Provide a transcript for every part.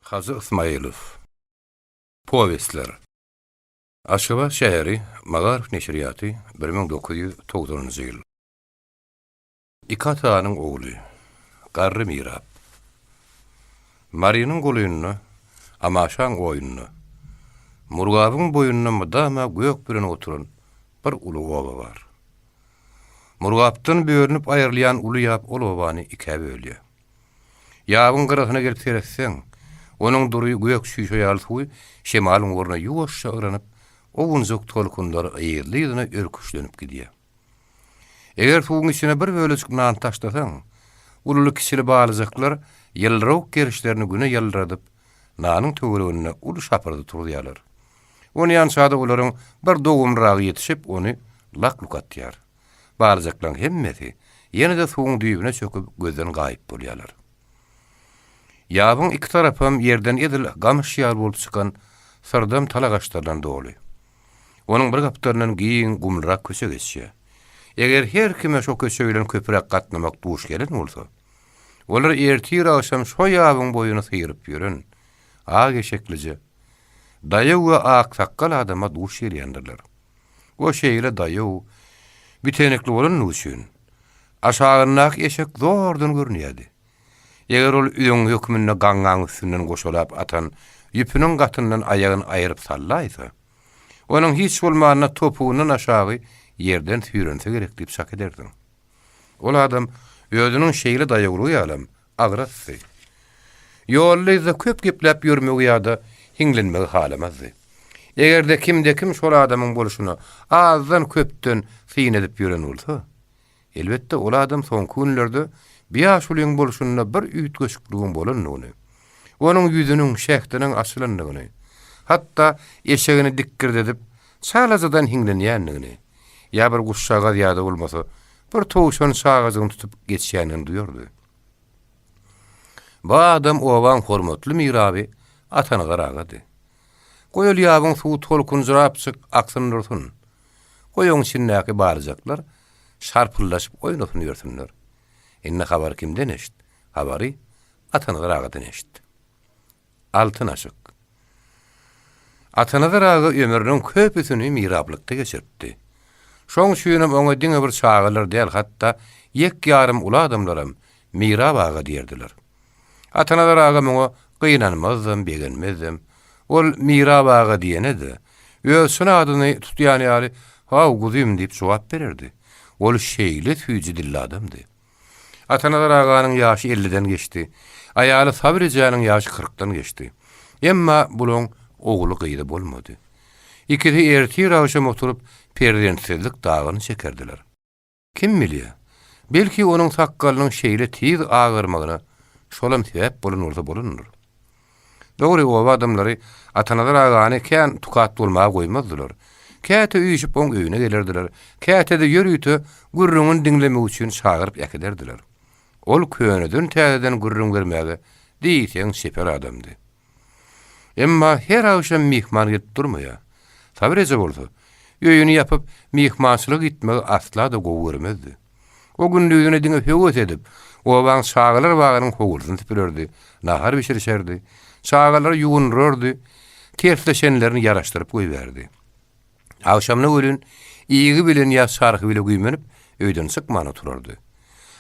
Hajy Ysmaýylow. Powestler. Aşgabat şäheri, Magaryf neşirýaty, 1990-njy ýyl. Iki atanyň ogly. Garry mirap. Marynyň golaýynda, Amaşaň oýunda, Murgabyň boýunda mydama gök bürünip oturan bir uly oba bar. Murgapdan bölünip aýrylýan uly ýap ol obany ikä bölýär. Ýabyň gyrasyna gelip seretseň, onuň dury gök çüýşe ýaly suwy şemalyň ugruna ýuwaşja yranyp, owunjak tolkunlar yzly-yzyna örküçlenip gidýär. Eger suwuň içine bir bölejik nan taşlasaň, ululy-kiçili balyjaklar ýyldyrawuk gerişlerini güne ýyldyradyp, nanyň töwereginde uly şapyrdy turuzýarlar. Onýança-da olaryň bir dogumlyragy ýetişip, ony lak-luk atýar. Balyjaklaryň hemmesi ýene-de suwuň düýbüne çöküp gözden gaýyp bolýarlar. Ýabyň iki tarapam ýerden edil gamyş ýaly bolup çykan syrdam tal agaçlardan doly. Onuň bir gapdalyndan giň gumlyrak köçe geçýär. Eger her kime şo köçe bilen köpräk gatnamak duş gelen bolsa, olar ertir-agşam şo ýabyň boýuny syryp ýören, ak eşeklije, daýaw we aksakgal adama duş gelýändirler. O şeýle daýaw, bitenikli bolanlygy üçin, aşagyndaky eşek zordan görünýärdi. Eger ol üzeňňi hökmünde gaňňaň üstünden goşalap atan ýüpüniň gatyndan aýagyny aýryp sallaýsa, onuň hiç bolmanda topugyndan aşagy ýerden süýrense gerek diýip çak ederdiň. Ol adam özüniň şeýle daýawlygy ýalam agrasdy. Ýolda-yzda köp gepläp ýörmegi ýa-da hiňlenmegi halamazdy. Eger-de kimde-kim şol adamyň bolşuna azdan-köpden syn edip ýören bolsa, elbetde, ol adam soňky günlerde bi ýaşulyň bolşunda bir üýtgeşikligiň bolandygyny, onuň ýüzüniň, şähdiniň açylandygyny, hatda eşegini dikgirdedip, çalajadan hiňlenýändigini, ýa bir guşjagaz ýa-da bolmasa, bir towşan çagajygyny tutup geçýändigini duýardy. Bu adam obaň hormatly miraby Atanazar agady. Goý ol ýabyň suwy tolkunjyrapjyk aksyn dursun. Goý oň içindäki balyjaklar şarpyldaşyp oýnasyn ýörsünler. Indi habary kimden eşit? Habary Atanazar agadan eşit. Altyn aşyk. Atanazar aga ömrüniň köpüsini miraplykda geçiripdi. Şoň üçinem oňa diňe bir çagalar däl, hatda ýek-ýarym uly adamlaram Mirap aga diýerdiler. Atanazar aga muňa gynanmazdam, begenmezdem. Ol Mirap aga diýene-de, öz çyn adyny tutýan ýaly, Haw, guzym diýip jogap bererdi. Ol şeýle süýji dilli adamdy. Atanazar aganyň ýaşy elliden geçdi. Aýaly Sabyr ejäniň ýaşy kyrkdan geçdi. Emma bulaň ogly-gyzy bolmady. Ikisi ertir-agşam oturyp, perzentsizlik dagyny çekerdiler. Kim bilýär, belki onuň sakgalynyň şeýle tiz agarmagyna şolam sebäp bolan bolsa bolandyr. Dogry, oba adamlary Atanazar agany kän tukat bolmaga goýmazdylar. Käte üýşüp oň öýüne gelerdiler, käte-de ýörite gürrüňini diňlemek üçin çagyryp äkiderdiler. Ol köneden-täzeden gürrüň bermäge diýseň çeper adamdy. Emma her agşam myhman gelip durmaýar. Sabyr eje bolsa, öýüni ýapyp, myhmançylyga gitmegi asla-da gowy görmezdi. O gündizine diňe höwes edip, obaň çagalar bagynyň howlusyny süpürerdi, nahar bişirişerdi, çagalary ýuwundyrardy, tersleşenlerini ýaraşdyryp goýbärdi. Agşamyna welin, igi bilen ýa çarhy bile güýmenip, öýden çykman oturardy.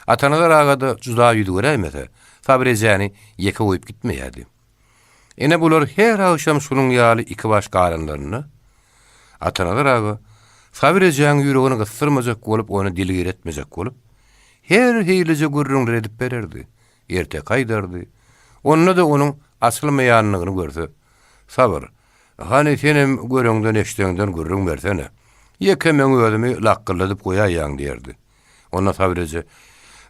Atanazar aga-da juda ýüz göräýmese, Sabyr ejäni ýeke goýup gitmeýärdi. Ine bular her agşam şunuň ýaly ikibaş galanlarynda, Atanazar aga Sabyr ejäň ýüregini gysdyrmajak bolup ony dilgir etmejek bolup, her hilije gürrüňler edip bererdi, erteki aýdardy. Onda-da onuň açylmaýanlygyny görse, Sabyr, hany senem göreňden-eşdeňden gürrüň bersene. Ýeke meň özümi lakgyldadyp goýaýýaň diýerdi. Onda Sabyr eje,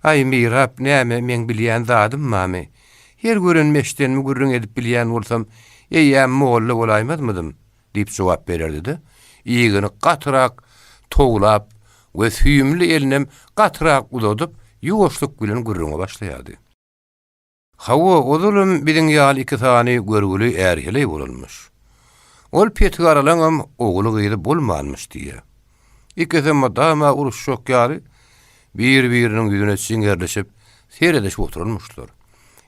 Aý, mirap, näme, meň bilýän zadym barmy? Her görenimi-eşidenimi gürrüň edip bilýän bolsam, eýýäm molla bolaýmazmydym? diýip jogap bererdi-de, igini gatyrak towlap we süýümli elinem gatyrak uzadyp, ýuwaşlyk bilen gürrüňe başlaýardy. Hawa, ozalam biziň ýaly iki sany görgüli är-heleý bolanmyş. Ol petigaralaňam ogly-gyzy bolmanmyş diýýä. Ikisem mydama uruşjak ýaly, bir-biriniň ýüzüne çiňerilişip, seredişip oturanmyşlar.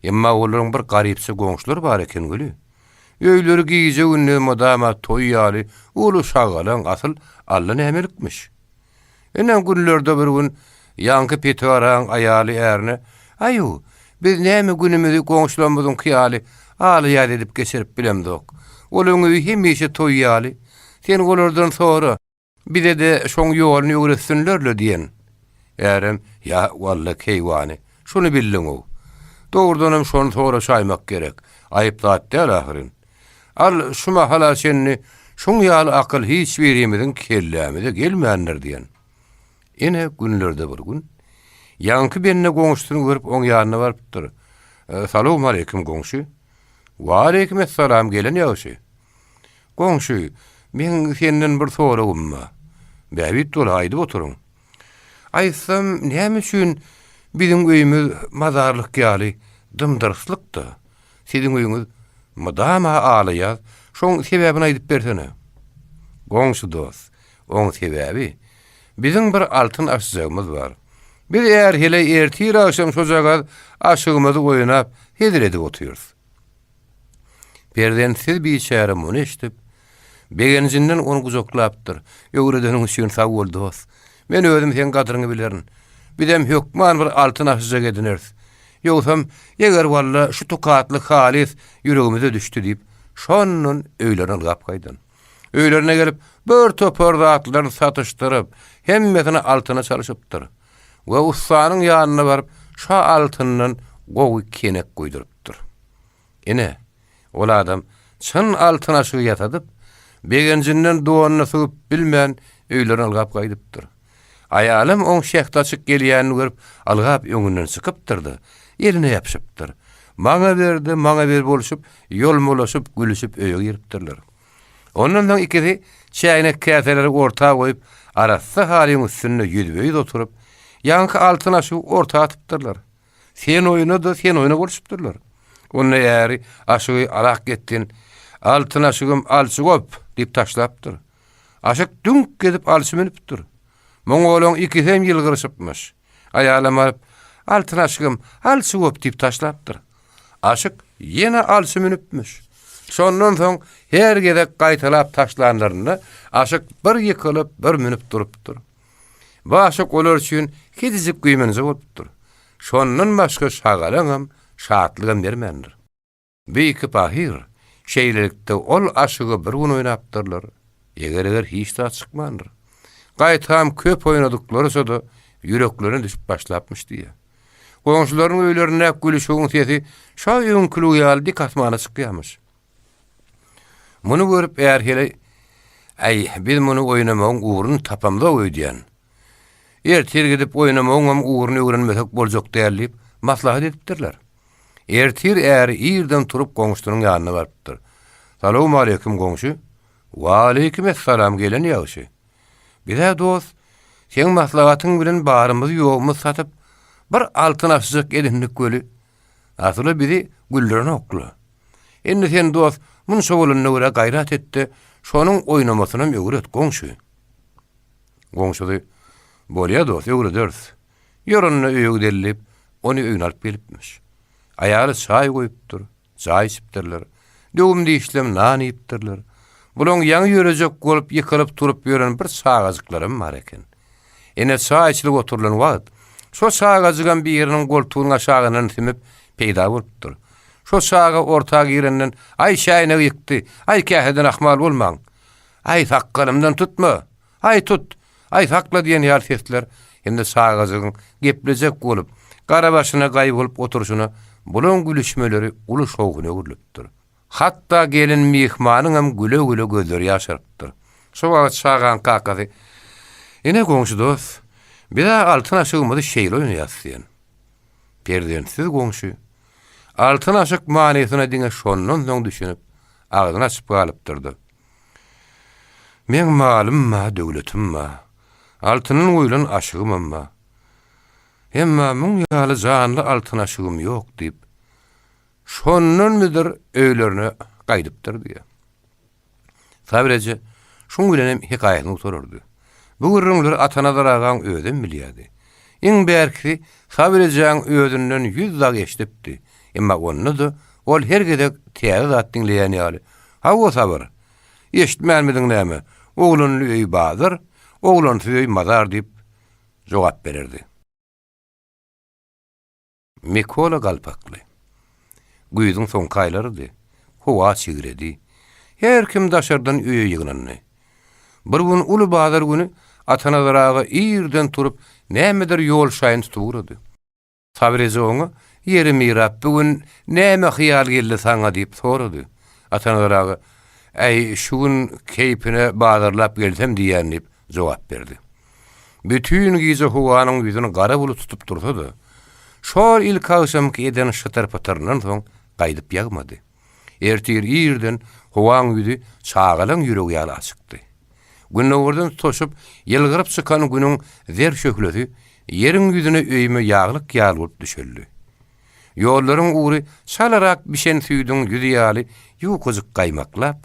Emma olaryň bir garypja goňşulary bar eken weli, öýleri gije-gündiz mydama toý ýaly uly şagalaň asyl allanämelikmiş. Ine, günlerde bir gün ýaňky petigaraň aýaly ärine, Aýu, biz näme günümizi goňşularymyzyňky ýaly aly-ýaz edip geçirip bilemzok. Olaryň öýi hemişe toý ýaly. Sen olardan sora, bize-de şoň ýoluny öwretsinler-le diýen. Ärem, Ýa, walla, keýwany, şuny bildiň-ow. Dogrudanam şony soraşaýmak gerek. Aýyp zat däl ahyryn. Al, şu mahala çenli şuň ýaly akyl hiç birimiziň kellämize gelmändir diýen. Ine, günlerde bir gün, ýaňky bende goňşusyny görüp oň ýanyna barypdyr. Salowmaleýkim, goňşy. Waleýkim essalam, gelen ýagşy. Goňşy, meň senden bir soragym bar. Bäbit doly aýdyp oturyň. Aýtsam, näme üçin biziň öýümiz mazarlyk ýaly dym-dyrslyk-da, Siziň öýüňiz mydama alaýaz, şoň sebäbini aýdyp bersene. Goňşy dost, oň sebäbi, biziň bir altyn aşjagymyz bar. Biz är-heleý ertir-agşam şojagaz aşygymyzy oýnap, hezil edip otyrys. Perzentsiz biçäre muny eşidip, begenjinden ony gujaklapdyr, Öwredeniň üçin sag bol, dost. Men özüm seň gadyryňy bilerin. Bizem hökman bir altyn aşyjak edineris. Ýogsam, eger walla şu tukatlyk halys ýüregimize düşdi diýip, şondan öýlerine ylgap gaýdan. Öýlerine gelip, bir topar zatlaryny satyşdyryp, hemmesini altyna çalşypdyr we ussanyň ýanyna baryp, şo altyndan gowy kenek guýdurypdyr. Ine, ol adam çyn altyn aşygy ýasadyp, begenjinden donuny sygyp bilmän, öýlerine ylgap gaýdypdyr. Aýalam oň şähdi açyk gelýänini görüp, ylgap öňünden çykypdyr-da, eline ýapyşypdyr. Maňa ber-de, maňa ber bolşup, ýolmalaşyp, gülüşip öýe giripdirler. Ondan soň ikisi çäýnek-käseleri orta goýup, arassa halyň üstünde ýüzbe-ýüz oturyp, ýaňky altyn aşygy orta atypdyrlar. Sen oýna-da, sen oýna bolşupdyrlar. Onda äri aşygy alak getdin, Altyn aşygym alçy gop! diýip taşlapdyr. Aşyk düňk edip alçy münüpdir. Muňa olaň ikisem ýylgyryşypmyş. Aýalam alyp, Altyn aşygym alçy gop! diýip taşlapdyr. Aşyk ýene alçy münüpmiş. Şondan soň her gezek gaýtalap taşlanlarynda aşyk bir ýykylyp, bir münüp durupdyr. Bu aşyk olar üçin kiçijik güýmenje bolupdyr. Şondan başga şagalaňam, şatlygam bermändir. Bu iki pahyr şeýlelikde ol aşygy bir gün oýnapdyrlar. Eger-eger hiç zat çykmandyr. Gaýtam köp oýnadyklaryça-da ýüreklerine düşüp başlapmyş diýýär. Goňşularynyň öýlerindäki gülüşigiň sesi şo öňküligi ýaly dik asmana çykýarmyş. Muny görüp är-heleý, Äý, biz muny oýnamagyň ugruny tapamzok öýdýän. Ertir gidip oýnamagyňam ugruny öwrenmesek boljak däl diýip, maslahat edipdirler. Ertir äri irden turup goňşusynyň ýanyna barypdyr. Salowmaleýkim, goňşy. Waleýkim essalam, gelen ýagşy. Biz-ä dost, seň maslahatyň bilen barymyzy-ýogumyzy satyp, bir altyn aşyjak edindik weli, asyl-a bizi güldürenok-la. Indi sen dost, munça bolanyna görä gaýrat et-de, şonuň oýnamasynam öwret, goňşy. Goňşusy, Bolýa dost, öwrederis. Ýör onda öýe gideli diýip, ony öýüne alyp gelipmiş. Aýaly çaý goýupdyr, çaý içipdirler. Döwüm-dişlem nan iýipdirler. Bulaň ýaňy ýörejek bolup ýykylyp-turup ýören bir çagajyklaram bar eken. Ene çaý içilip oturylan wagt, şo çagajygam biriniň goltugynyň aşagyndan sümüp peýda bolupdyr. Şo çaga orta girenden, Aý, çäýnegi ýykdy, aý, käseden ahmal bolmaň! Aý, sakgalymdan tutma! Aý, tut! Aý, sakla diýen ýaly sesler hem-de çagajygyň geplejek bolup, gara başyna gaý bolup oturyşyna bulaň gülüşmeleri uly şowhuna öwrülipdir. Hatda gelen myhmanyňam güle-güle gözleri ýaşarypdyr. Şo wagt çagaň kakasy, Ine, goňşy dost, biz-ä altyn aşygymyzy şeýle oýnaýas diýen. Perzentsiz goňşy, altyn aşyk manysyna diňe şondan soň düşünip, agzyny açyp galypdyr-da. Meň malym bar, döwletim bar. Altyndan guýlan aşygymam bar. Emma muň ýaly janly altyn aşygym ýok diýip, Şondan müdir öýlerine gaýdypdyr diýýär. Sabyr eje şuň bilenem hekaýasyny gutarardy. Bu gürrüňleri Atanazar agaň özem bilýärdi. Iň bärkisi Sabyr ejäň özünden 100 dagy eşidipdi. Emma onda-da ol her gezek täze zat diňleýän ýaly, Hawa, Sabyr, eşitmänmidiň näme, oglanly öý bazar, oglansyz öý mazar diýip jogap bererdi. Mikola galpakly. Güýzüň soňky aýlarydy. Howa çigredi. Her kim daşardan öýe ýygnandy. Bir gün uly bazar güni Atanazar aga irden turup, nämedir ýol şaýyny tutup ugrady. Sabyr eje oňa, Ýeri mirap, bu gün näme hyýal geldi saňa diýip sorady. Atanazar aga, Äý, şu gün keýpine bazarlap gelsem diýýän diýip jogap berdi. Bütin gije howanyň ýüzüni gara bulut tutup dursa-da, şol ilkagşamky eden şytyr-pytyryndan soň gaýdyp ýagmady. Ertir irden howaň ýüzi çagalaň ýüregi ýaly açykdy. Gündogardan tutaşyp, ýylgyryp çykan Günüň zer şöhlesi ýeriň ýüzüne öýme ýaglyk ýaly bolup düşeldi. Ýollaryň ugry çalarak bişen süýdüň ýüzi ýaly ýukajyk gaýmaklap,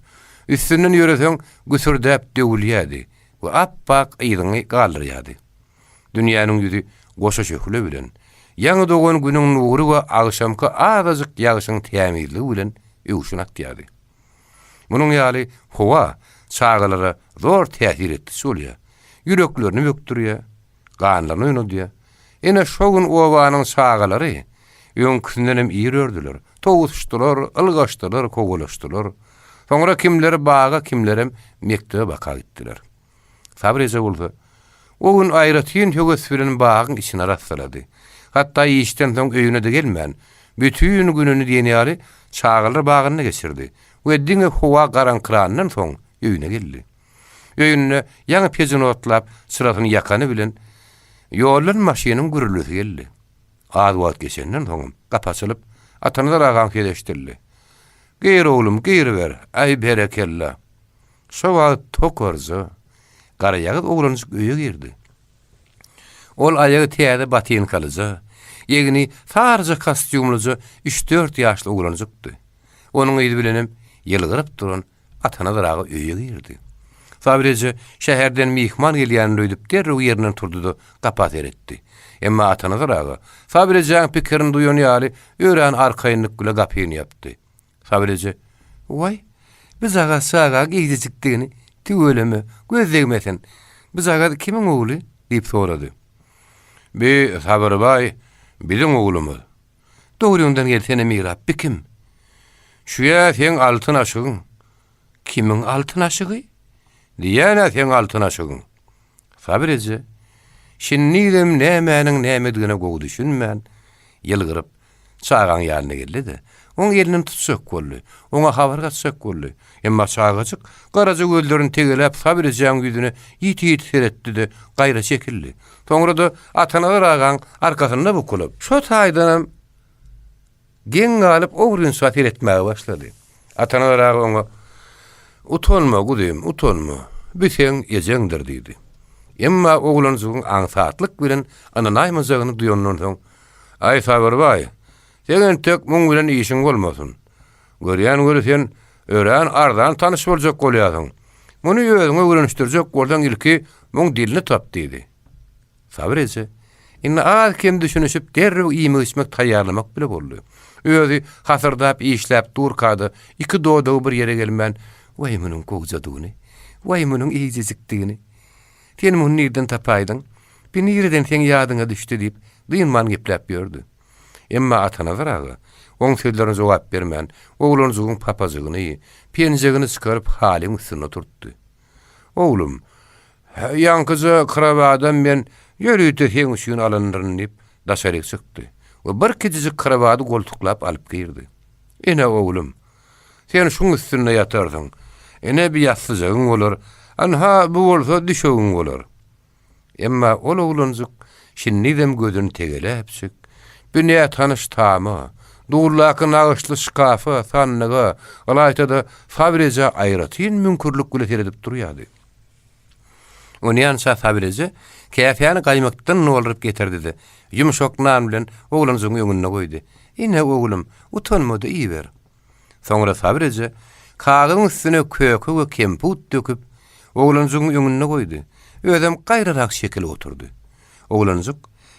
üstünden ýöreseň güsürdäp döwülýärdi we ap-ak yzyňy galdyrýardy. Dünýäniň ýüzi goşa şöhle bilen, ýaňy dogan Günüň nury we agşamky azajyk ýagşyň tämizligi bilen öwşün atýardy. Munuň ýaly howa çagalara zor täsir etdiçi bolýar. Ýüreklerini bökdürýär, ganlaryny oýnadýar. Ine, şo gün obanyň çagalary öňküsindenem ir ördüler. Towusuşdylar, ylgaşdylar, kowalaşdylar. Soňra kimleri baga, kimlerem mekdebe baka gitdiler. Sabyr eje bolsa, o gün aýratyn höwes bilen bagyň içini arassalady. Hatda işden soň öýüne-de gelmän, bütin gününi diýen ýaly çagalar bagynda geçirdi we diňe howa garaňkyrandan soň öýüne geldi. Öýünde ýaňy pejini otlap, çyrasyny ýakany bilen, ýoldan maşynyň gürrüldisi geldi. Az wagt geçenden soňam gapy açylyp, Atanazar agaň sesi eşidildi. Gir oglum, giriber, aý berekella! Şo wagt tokarja, garaýagyz oglanjyk öýe girdi. Ol aýagy täze botinkalyja, egni saryja kostýumlyja üç-dört ýaşly oglanjykdy. Onuň yzy bilenem ýylgyryp duran Atanazar aga öýe girdi. Sabyr eje şäherden myhman gelýändir öýdüp derrew ýerinden turdy-da gapa seretdi. Emma Atanazar aga Sabyr ejäň pikirini duýan ýaly örän arkaýynlyk bile gapyny ýapdy. Sabyr eje, Waý, bijagaz çaga gijijikdigini, tüweleme, göz degmesin. Bijagaz kimiň ogly? diýip sorady. Bi Sabyrbaý biziň oglumyz. Dogryňdan gelsene mirap, bi kim? Şüýä seň altyn aşygyň. Kimiň altyn aşygy? Diýýän-ä seň altyn aşygyň. Sabyr eje, şindizem nämäniň nämedigine gowy düşünmän, ýylgyryp, çagaň ýanyna geldi-de, oň elinden tutjak boldy, oňa habar gatjak boldy. Emma çagajyk garaja gözlerini tegeläp Sabyr ejäň ýüzüne ýiti-ýiti seretdi-de, gaýra çekildi. Soňra-da Atanazar agaň arkasynda bukulyp, şo taýdanam Geň galyp, ogrynça seretmäge başlady. Atanazar aga oňa, Utanma, guzym, utanma. Bu seň ejeňdir diýdi. Emma oglanjygyň aňsatlyk bilen ynanaýmajagyny duýandan soň, Aý, Sabyrbaý, seň entek muň bilen işiň bolmasyn. Görýän weli sen örän arzan tanyş boljak bolýarsyň. Muny özüňe öwrenişdirjek bolsaň ilki muň dilini tap diýdi. Sabyr eje, indi az-kem düşünişip derrew iýmek-içmek taýýarlamak bile boldy. Özi hasyrdap işläp durka-da iki dodagy bir ýere gelmän, Waý munuň gowjadygyny, waý munuň eýjejikdigini! Sen muny nirden tapaýdyň? Bi nireden seň ýadyňa düşdi diýip, dynman gepläp ýördi. Emma Atanazar aga oň sözlerine jogap bermän, oglanjygyň papajygyny, penjegini çykaryp halyň üstünde oturtdy. Oglum, Ýaňkyja krowadam men ýörite seň üçin alandyryn diýip, daşaryk çykdy we bir kiçijik krowady goltuklap alyp girdi. Ine, oglum, sen şuň üstünde ýatarsyň. Ine, bi ýassyjagyň bolar, anha, bu bolsa düşegiň bolar. Emma ol oglanjyk şindizem gözüni tegeläpjik, bu nätanyş tama, duldaky nagyşly şkafa, sandyga, ylaýta-da Sabyr ejä aýratyn müňkürlik bile seredip durýardy. Onýança Sabyr eje käsäni gaýmakdan dolduryp getirdi-de, ýumşak nan bilen oglanjygyň öňünde goýdy. Ine, oglum, utanma-da iýiber. Soňra Sabyr eje kagyzyň üstüne köke we kemput döküp, oglanjygyň öňünde goýdy. Özem gaýrarak çekilip oturdy. Oglanjyk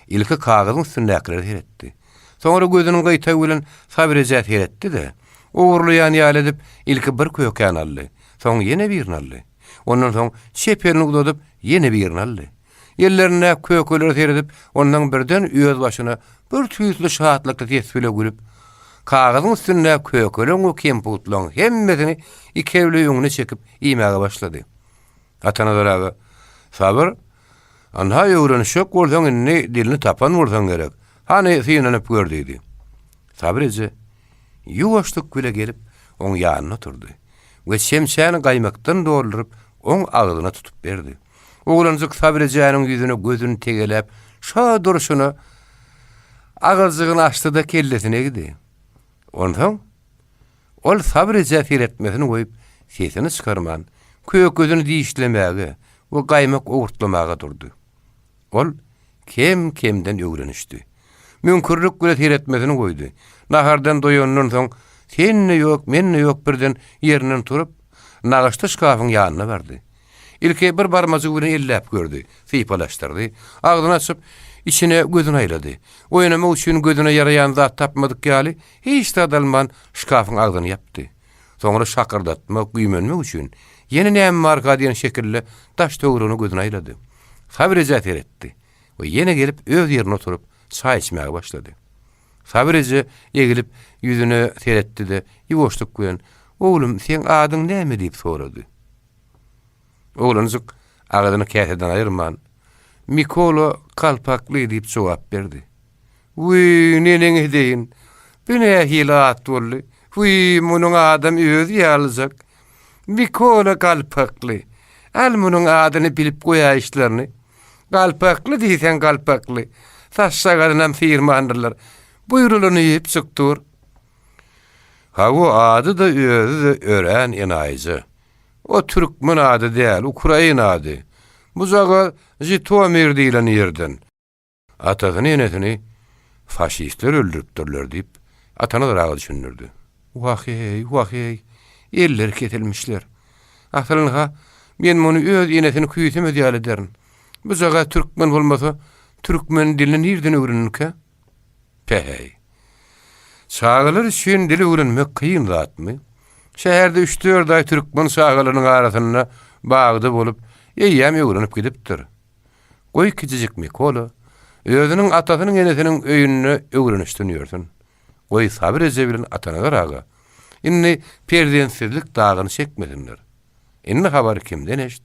ilki kagyzyň üstündäkilere seretdi. Soňra gözüniň gyýtagy bilen Sabyr ejä seretdi-de, ogurlaýan ýaly edip, ilki bir kökäni aldy, soň ýene birini aldy. Ondan soň çep elini uzadyp, ýene birini aldy. Ellerindäki kökelere seredip, ondan birden özbaşyna bir tüýsli şatlykly ses bile gülüp, kagyzyň üstündäki kökeleň we kemputlaryň hemmesini iki eli bile öňüne çekip iýmäge başlady. Atanazar aga, Sabyr, anha öwrenişjek bolsaň indi dilini tapan bolsaň gerek. Hany synanyp gör diýdi. Sabyr eje ýuwaşlyk bile gelip oň ýanyna oturdy we çemçäni gaýmakdan dolduryp oň agzyna tutup berdi. Oglanjyk Sabyr ejäniň ýüzüne gözüni tegeläp şo durşuna agyzjygyny açdy-da kellesini egdi. Onsoň Ol Sabyr ejä seretmesini goýup, sesini çykarman, kökesini dişlemäge we gaýmak owurtlamaga durdy. Ol kem-kemden öwrenişdi. Müňkürlik bile seretmesini goýdy. Nahardan doýandan soň, sen-de ýok, men-de ýok birden ýerinden turup, nagyşly şkafyň ýanyna bardy. Ilki bir barmajygy bilen elläp gördi, sypalaşdyrdy. Agzyny açyp, içine gözüni aýlady. Oýnamak üçin gözüne ýaraýan zat tapmadyk ýaly, Hiç zat alman, şkafyň agzyny ýapdy. Soňra şakyrdatmak, güýmenmek üçin, ýene näme barka diýen şekilde daş-töweregine gözüni aýlady. Sabyr ejä seretdi we ýene gelip öz ýerine oturyp, çaý içmäge başlady. Sabyr eje egilip, ýüzüne seretdi-de, ýuwaşlyk bilen, Oglum, seň adyň näme diýip sorady. Oglanjyk agzyny käseden aýyrman, Mikola Kalpakly diýip jogap berdi. Wiý, neneň edeýin? Bu nähili at boldy? Wiý, munuň adam özi ýalyjak. Mikola Galpakly. Al munuň adyny bilip goýaýyşlaryny. Galpakly diýseň galpakly. Saçjagazynam syrmandyrlar. Buýrulany iýip çyk dur. Hawa, ady-da, özi-de örän enaýyja. O türkmen ady däl, ukrain ady. Bujagaz Žitomir diýlen ýerden. Atasyny-enesini faşistler öldüripdirler diýip, Atanazar aga düşündirdi. Wah-eý, wah-eý, elleri kesilmişler. Asylynha, men muny öz enesini küýsemez ýaly ederin. Bujagaz türkmen bolmasa, türkmen dilini nirden öwrendikä? Päheý. Çagalar üçin dil öwrenmek kyn zatmy? Şäherde üç-dört aý türkmen çagalarynyň arasynda bagda bolup, eýýäm öwrenip gidipdir. Goý kiçijik Mikola özüniň atasynyň-enesiniň öýünde öwrenişsin ýörsün. Goý Sabyr eje bilen Atanazar aga indi perzentsizlik dagyny çekmesinler. Indi habary kimden eşit?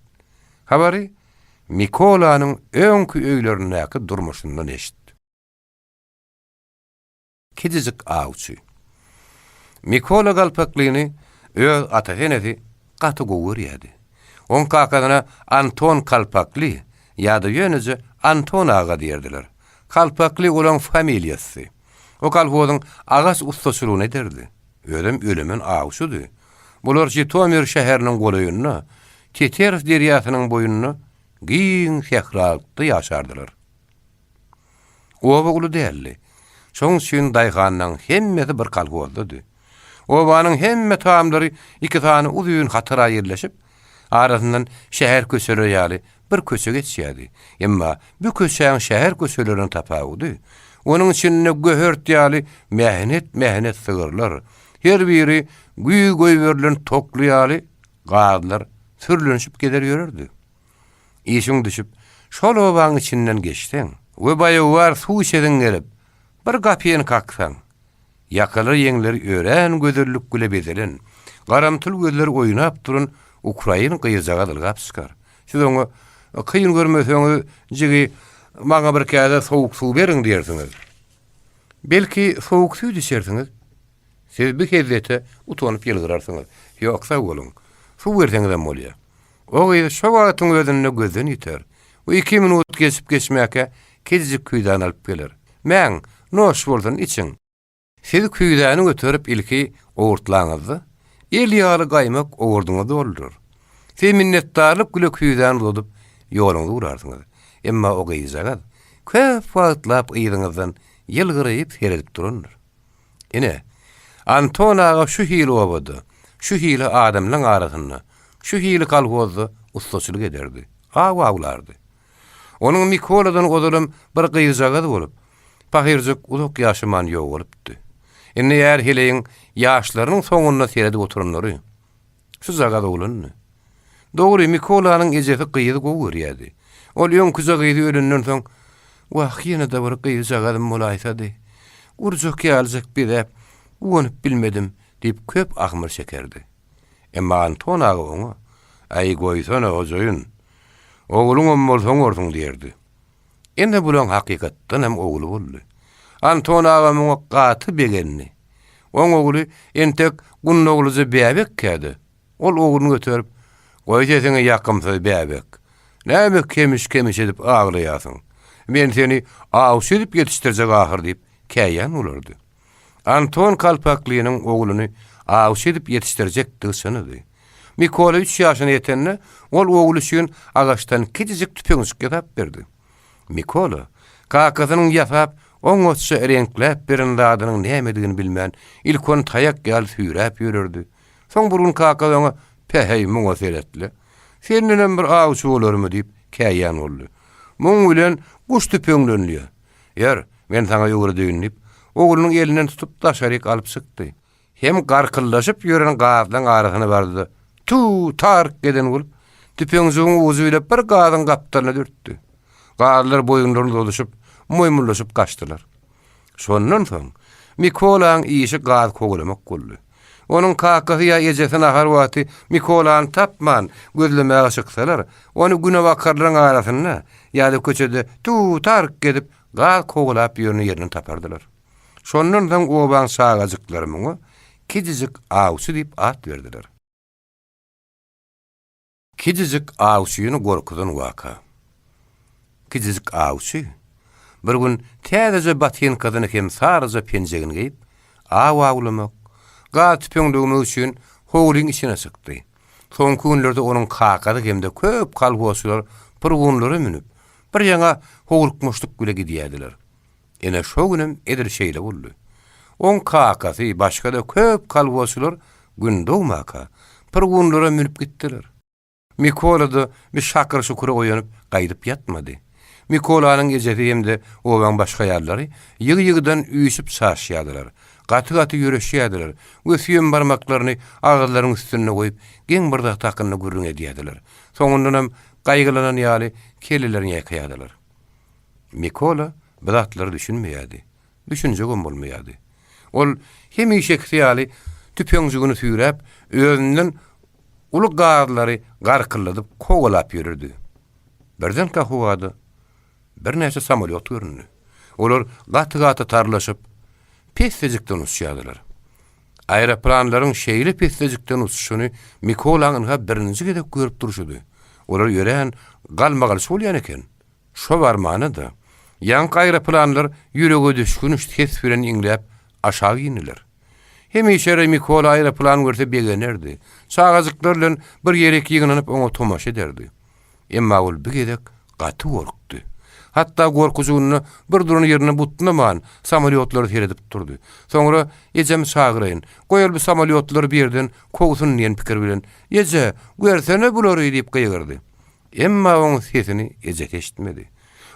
Habary Mikolanyň öňki öýlerindäki durmuşyndan eşit. Kiçijik awçy. Mikola Galpaklyny öz atasy-enesi gaty gowy görýärdi. Oň kakasyna Anton Kalpakly ýa-da ýöneje Anton aga diýerdiler. Kalpakly olaň familiýasy. O kolhozyň agaç ussaçylygyny ederdi. Özem ölemen awçydy. Bular Žitomir şäheriniň golaýynda, Teterow derýasynyň boýunda giň sähralykda ýaşardylar. Oba uly däldi. Şonuň üçin daýhanlaryň hemmesi bir kolhozdady. Obanyň hemme tamlary iki sany uzyn hatara ýerleşip, arasyndan şäher köçeleri ýaly bir köçe geçýärdi. Emma bu köçäň şäher köçelerinden tapawudy, onuň içinde göhert ýaly mähnet-mähnet sygyrlar, her biri güýz goýberilen tokly ýaly gazlar sürlenişip gezer ýörerdi. Işiň düşüp, şol obaň içinden geçseň we baýawar suw içesiň gelip, bir gapyny kaksaň, ýakalary ýeňleri örän gözellik bile bezelen, garamtyl gözleri oýnap duran ukrain gyzjagaz ylgap çykar. Siz oňa, Kyn görmeseňiz, jigi, maňa bir käse sowuk suw beriň diýersiňiz. Belki, sowuk süýt içersiňiz? Siz bu hezzete utanyp ýylgyrarsyňyz. Ýok, sag boluň. Suw berseňizem bolýar. O gyz şo wagtyň özünde gözden ýiter we iki minut geçip-geçmäkä kiçijik küýzäni alyp geler. Mäň, noş bolsun, içiň. Siz küýzäni göterip ilki owurtlaňyzda, el ýaly gaýmak owurdyňyzy doldurar. Siz minnetdarlyk bile küýzäni uzadyp, ýoluňyzy urarsyňyz. Emma o gyzjagaz köp wagtlap yzyňyzdan ýylgyryp seredip durandyr. Ine, Anton aga şu hili obada, şu hili adamlaň arasynda, şu hili kolhozda ussaçylyk ederdi, aw awlardy. Onuň Mikoladan ozalam bir gyzjagazy bolup, Pahyrjyk uzak ýaşaman ýogalypdy. Indi är-heleýiň ýaşlarynyň soňunda seredip oturanlary şujagaz oglandy. Dogry, Mikolanyň ejesi gyzy gowy görýärdi. Ol öňküje gyzy ölenden soň, Wah, ýene-de bir gyzjagazym bolaýsady. Gurjak ýalyjak bezäp, guwanyp bilmedim diýip köp ahmyr çekerdi. Emma Anton aga oňa, Äý, goýsana, hojaýyn. Ogluňam bolsa oňarsyň diýerdi. Ine bulaň hakykatdan hem ogly boldy. Anton aga muňa gaty begendi. Oň ogly entek gundaglyja bäbekkä-de, ol ogluny göterip, Goý sesiňi ýakymsyz bäbek. Näme kemiş-kemiş edip aglaýarsyň? Men seni awçy edip ýetişdirjek ahyr diýip käýýän bolardy. Anton Kalpaklynyň ogluny awçy edip ýetişdirjekdigi çynydy. Mikola üç ýaşyna ýetende, ol ogly üçin agaçdan kiçijik tüpeňjik ýasap berdi. Mikola kakasynyň ýasap, oňatja reňkläp beren zadynyň nämedigini bilmän, ilk ony taýak ýaly süýräp ýörerdi. Soň bir gün kakasy oňa, Päheý, muňa seret-le. Sendenem bir awçy bolarmy diýip käýýän boldy. Muň bilen guş tüpeňlenilýär. Ýör, men saňa öwredeýin diýip, oglunyň elinden tutup daşaryk alyp çykdy. Hem garkyldaşyp ýören gazlaň arasyna bardy-da, tu-tark eden bolup, tüpeňjigiň ujy bile bir gazyň gapdalyna dürtdi. Gazlar boýunlaryny zozuşyp, moýmullaşyp gaçdylar. Şondan soň Mikolaň işi gaz kowalamak boldy. Onuň kakasy ýa ejesi nahar wagty Mikolany tapman, gözlemäge çyksalar, ony günebakarlaryň arasynda ýa-da köçede tu-tark gezip, gaz kowalap ýören ýerinden tapardylar. Şondan soň obaň çagajyklary muňa Kijijik awçy diýip at berdiler. Kijijik awçyny gorkuzan waka. Kijijik awçy bir gün täzeje botinkasyny hem saryja penjegini geýip, aw awlamak, gaz tüpeň döwmek üçin howlyň içine çykdy. Soňky günlerde onuň kakasy hem-de köp kolhozçylar purgunlara münüp, bir ýaňa howlukmaçlyk bile gidýärdiler. Ine, şo günem edil şeýle boldy. Oň kakasy, başga-da köp kolhozçylar gün dogmaka, pyrgunlara münüp gitdiler. Mikola-da bir şakyr-şukura oýanyp, gaýdyp ýatmady. Mikolanyň ejesi hem-de obaň başga aýallary ýygy-ýygydan üýşüp çaşýardylar, gaty-gaty ýöreşýärdiler we süýem barmaklaryny agyzlarynyň üstünde goýup, geň bir zat hakynda gürrüň edýärdiler. Soňundanam gaýgylanan ýaly kellelerini ýaýkaýardylar. Mikola bu zatlara düşünmeýärdi. Düşünjegem bolmaýardy. Ol hemişekisi ýaly tüpeňjigini süýräp, özünden uly gazlary garkyldadyp kowalap ýörerdi. Birdenkä howada birnäçe samolýot göründi. Olar gaty-gaty tarlaşyp, pessejikden uçýardylar. Aeroplanlaryň şeýle pessejikden uçuşyny Mikolaň ynha birinji gezek görüp durşudy. Olar örän galmagalçy bolýan eken. Şo barmana-da, ýaňky aeroplanlar ýüregedüşgünç ses bilen iňläp, aşak indiler. Hemişe Mikola aeroplan görse begenerdi. Çagajyklar bilen bir ýerik ýygnanyp oňa tomaşa ederdi. Emma ol bu gezek gaty gorkdy. Hatda gorkujygynda bir duran ýerinde butnaman, samolýotlara seredip durdy. Soňra ejemi çagyraýyn, goý ol bu samolýotlary bir ýerden kowsun diýen pikir bilen, Eje, görsene bulary diýip gygyrdy. Emma oň sesini ejesi eşitmedi.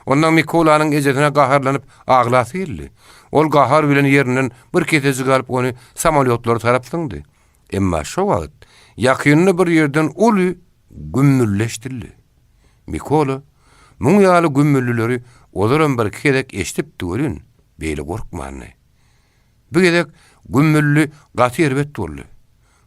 Ondan Mikolanyň ejesine gaharlanyp aglasy geldi. Ol gahar bilen ýerinden bir kesejik alyp ony samolýotlara tarap zyňdy. Emma şo wagt ýakynda bir ýerden uly gümmüldi eşidildi. Mikola muň ýaly gümmüldileri ozalam birki gezek eşidipdi welin, beýle gorkmandy. Bu gezek gümmüldi gaty erbet boldy.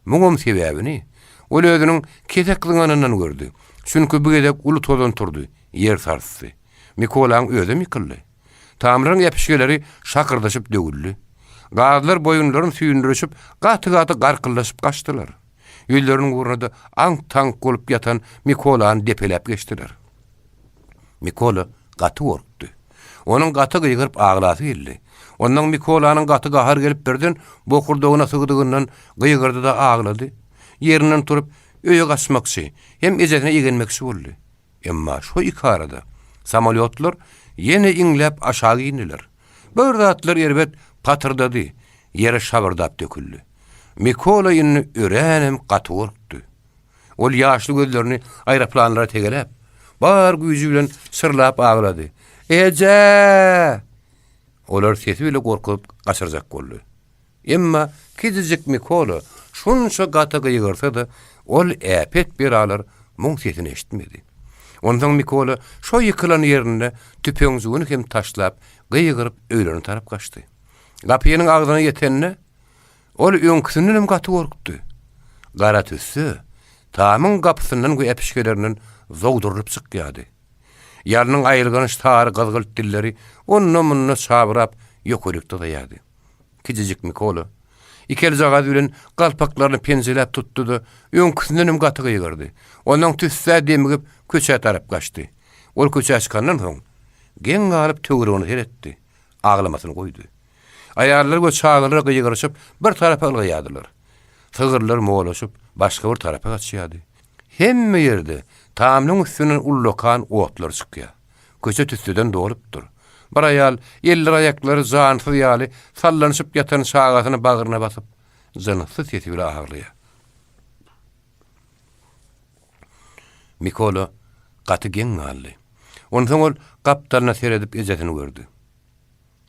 Muňam sebäbini ol özüniň kesek zyňanyndan gördi. Çünki bu gezek uly tozan turdy, ýer sarsdy. Mikolaň özem ýykyldy. Tamlaryň äpişgeleri şakyrdaşyp döwüldi. Gazlar boýunlaryny süýndürişip, gaty-gaty garkyldaşyp gaçdylar. Ýüzleriniň ugruna-da aňk-taňk bolup ýatan Mikolany depeläp geçdiler. Mikola gaty gorkdy. Onuň gaty gygyryp aglasy geldi. Ondan Mikolanyň gaty gahary gelip birden bokurdagyna sygdygyndan gygyrdy-da aglady. Ýerinden turup, öýe gaçmakçy hem ejesine igenmekçi boldy. Emma şo ikarada samolýotlar ýene iňläp aşak indiler. Bir zatlar erbet patyrdady, ýere şabyrdap döküldi. Mikola indi öränem gaty gorkdy. Ol ýaşly gözlerini aeroplanlara tegeläp, bar güýji bilen şyrlap aglady. Eje! Olar sesi bile gorkuzyp gaçyrjak boldy. Emma kiçijik Mikola şunça gaty gygyrsa-da, ol äpet belalar muň sesini eşitmedi. Onsoň Mikola şo ýykylan ýerinde tüpeňjigini hem taşlap, gygyryp öýlerine tarap gaçdy. Gapynyň agzyna ýetende, ol öňküsindenem gaty gorkdy. Gara tüsse tamyň gapysyndan we äpişgelerinden zogdurylyp çykýardy. Ýalnyň aýylganç sary gyzgylt dilleri onda-munda çabrap ýokaryk dyzaýardy. Kiçijik Mikola iki eljagaz bilen galpaklaryny penjeläp tutdy-da, öňküsindenem gaty gygyrdy. Ondan tüssä demigip, köçä tarap gaçdy. Ol köçä çykandan soň, geň galyp töweregine seretdi, aglamasyny goýdy. Aýallar we çagalar gygyryşyp, bir tarapa ylgaýardylar. Sygyrlar molaşyp, başga bir tarapa gaçýardy. Hemme ýerde tamyň üstünden ullakan otlar çykýar. Köçe tüsseden dolupdyr. Bir aýal elleri-aýaklary jansyz ýaly sallanyşyp ýatan çagasyny bagryna basyp, jynssyz sesi bile aglaýar. Mikola gaty geň galdy. Onsoň ol gapdalyna seredip ejesini gördi.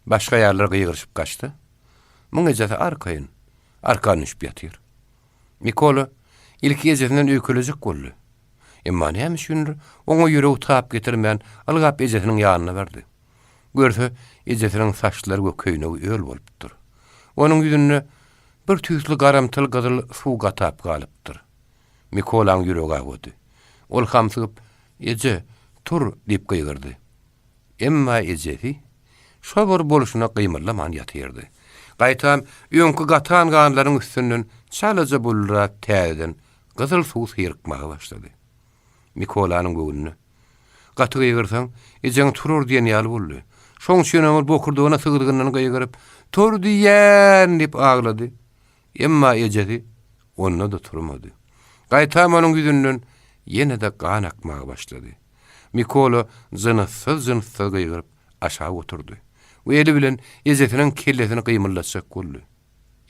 Başga aýallar gygyryşyp gaçsa, muň ejesi arkaýyn, arkan düşüp ýatyr. Mikola ilki ejesinden öýkelejek boldy. Emma näme üçindir, oňa ýüregi tap getirmän, ylgap ejesiniň ýanyna bardy. Görse, ejesiniň saçlary we köýnegi öl bolupdyr. Onuň ýüzünde bir tüýsli garamtyl gyzyl suw gatap galypdyr. Mikolaň ýüregi awady. Ol hamsygyp, Eje, tur! diýip gygyrdy. Emma ejesi şo bir bolşuna gymyldaman ýatyrdy. Gaýtam, öňki gatan ganlaryň üstünden çalaja buldurap täzeden gyzyl suw syrykmaga başlady. Mikolanyň göwnüne, Gaty gygyrsaň, ejeň turar diýen ýaly boldy. Şoň üçinem ol bokurdagyna sygdygyndan gygyryp, Tur diýýän! diýip aglady. Emma ejesi onda-da turmady. Gaýtam onuň ýüzünden ýene-de gan akmaga başlady. Mikola jynssyz-jynssyz gygyryp, aşak oturdy we eli bilen ejesiniň kellesini gymyldatjak boldy.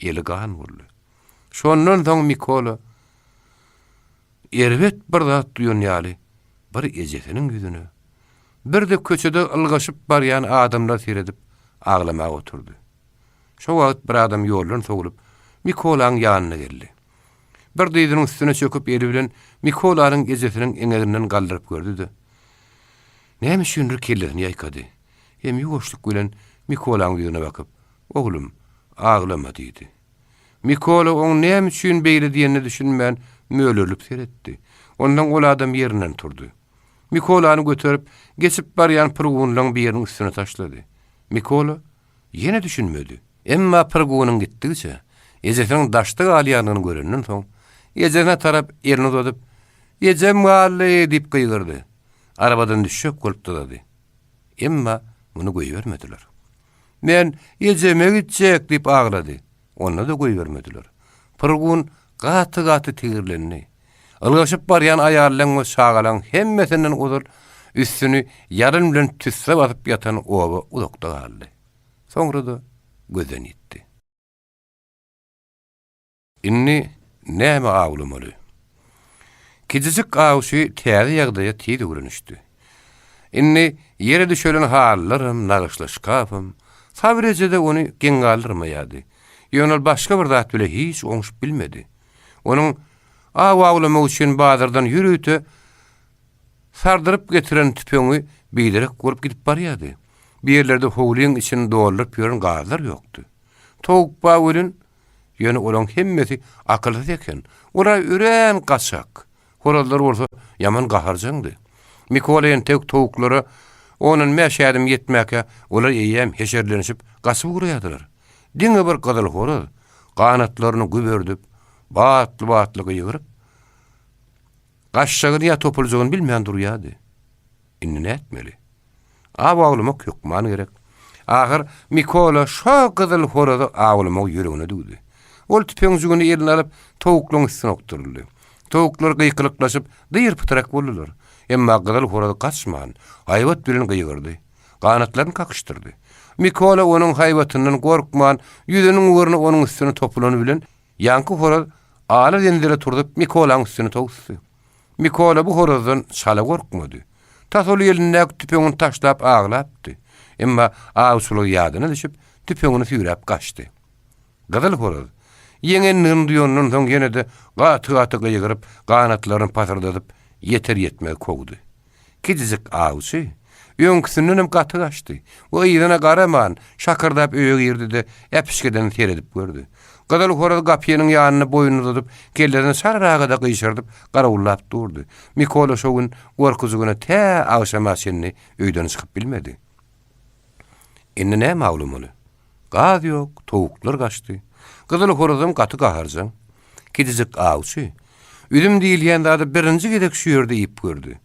Eli gan boldy. Şondan soň Mikola erbet bir zat duýan ýaly bir ejesiniň ýüzüne, bir-de köçede ylgaşyp barýan adamlara seredip aglamaga oturdy. Şo wagt bir adam ýoldan sowlup, Mikolaň ýanyna geldi. Bir dyzynyň üstüne çöküp eli bilen Mikolanyň ejesiniň eňeginden galdyryp gördi-de, näme üçindir kellesini ýaýkady. Hem ýuwaşlyk bilen Mikolaň ýüzüne bakyp, Oglum, aglama diýdi. Mikola oň näme üçin beýle diýenine düşünmän, mölerilip seretdi. Onsoň ol adam ýerinden turdy. Mikolany göterip, geçip barýan pyrgunlaň biriniň üstüne taşlady. Mikola ýene düşünmedi. Emma pyrgunyň gitdigiçe, ejesiniň daşda galýandygyny görenden soň, ejesine tarap elini uzadyp, Ejem galdy! diýip gygyrdy. Arabadan düşjek bolup dyzady. Emma muny goýbermediler. Men ejeme gitjek! diýip aglady. Onda-da goýbermediler. Pyrgun gaty-gaty tigirlendi. Ylgaşyp barýan aýallaň we çagalaň hemmesinden ozal üstüni ýalyn bilen tüsse basyp ýatan oba uzakda galdy. Soňra-da gözden ýitdi. Indi näme awlamaly? Kiçijik awçy täze ýagdaýa tiz öwrenişdi. Indi ýere düşelen halylaram, nagyşly şkafam, Sabyr eje-de ony geň galdyrmaýardy. Ýöne ol başga bir zat bile hiç oňşup bilmedi. Onuň aw awlamak üçin bazardan ýörite sardyryp getiren tüpeňi biderek bolup gidip barýardy. Bu ýerlerde howlyň içini dolduryp ýören gazlar ýokdy. Towuk bar welin, ýöne olaň hemmesi akylsyz eken. Olar örän gaçak. Horazlar bolsa ýaman gaharjaňdy. Mikola entek towuklara ondan bäş ädim ýetmäkä, olar eýýäm heşerlenişip gaçyp ugraýardylar. Diňe bir gyzyl horaz ganatlaryny güberdip, batly-batly gygyryp, gaçjagyny ýa topuljagyny bilmän durýardy. Indi nätmeli? Aw awlamak hökman gerek. Ahyr Mikola şo gyzyl horazy awlamagy ýüregine düwdi. Ol tüpeňjigini eline alyp, towuklaryň üstüne okduryldy. Towuklar gykylyklaşyp, dyr-pytrak boldular. Emma gyzyl horaz gaçman, haýbat bilen gygyrdy. Ganatlaryny kakyşdyrdy. Mikola onuň haýbatyndan gorkman, ýüzüniň ugruna onuň üstüne topulany bilen, ýaňky horaz ala zenzele turzup, Mikolaň üstüne towusdy. Mikola bu horazdan çala gorkmady. Tas ol elindäki tüpeňini taşlap aglapdy. Emma awçylygy ýadyna düşüp, tüpeňini süýräp gaçdy. Gyzyl horaz, ýeňendigini duýandan soň ýene-de gaty-gaty gygyryp, ganatlaryny pasyrdadyp, ýeter-ýetmez kowdy. Kiçijik awçy öňküsindenem gaty gaçdy we yzyna garaman, şakyrdap öýe girdi-de, äpişgeden seredip gördi. Gyzyl horaz gapynyň ýanynda boýnuny uzadyp, kellesini çalarak-da gyşardyp, garawullap durdy. Mikola şo gün gorkujygyna tä agşama çenli öýden çykyp bilmedi. Indi näme awlamaly? Gaz ýok, towuklar gaçdy. Gyzyl horazam gaty gaharjaň. Kiçijik awçy, üzüm diýilýän zady birinji gezek şu ýerde iýip gördi.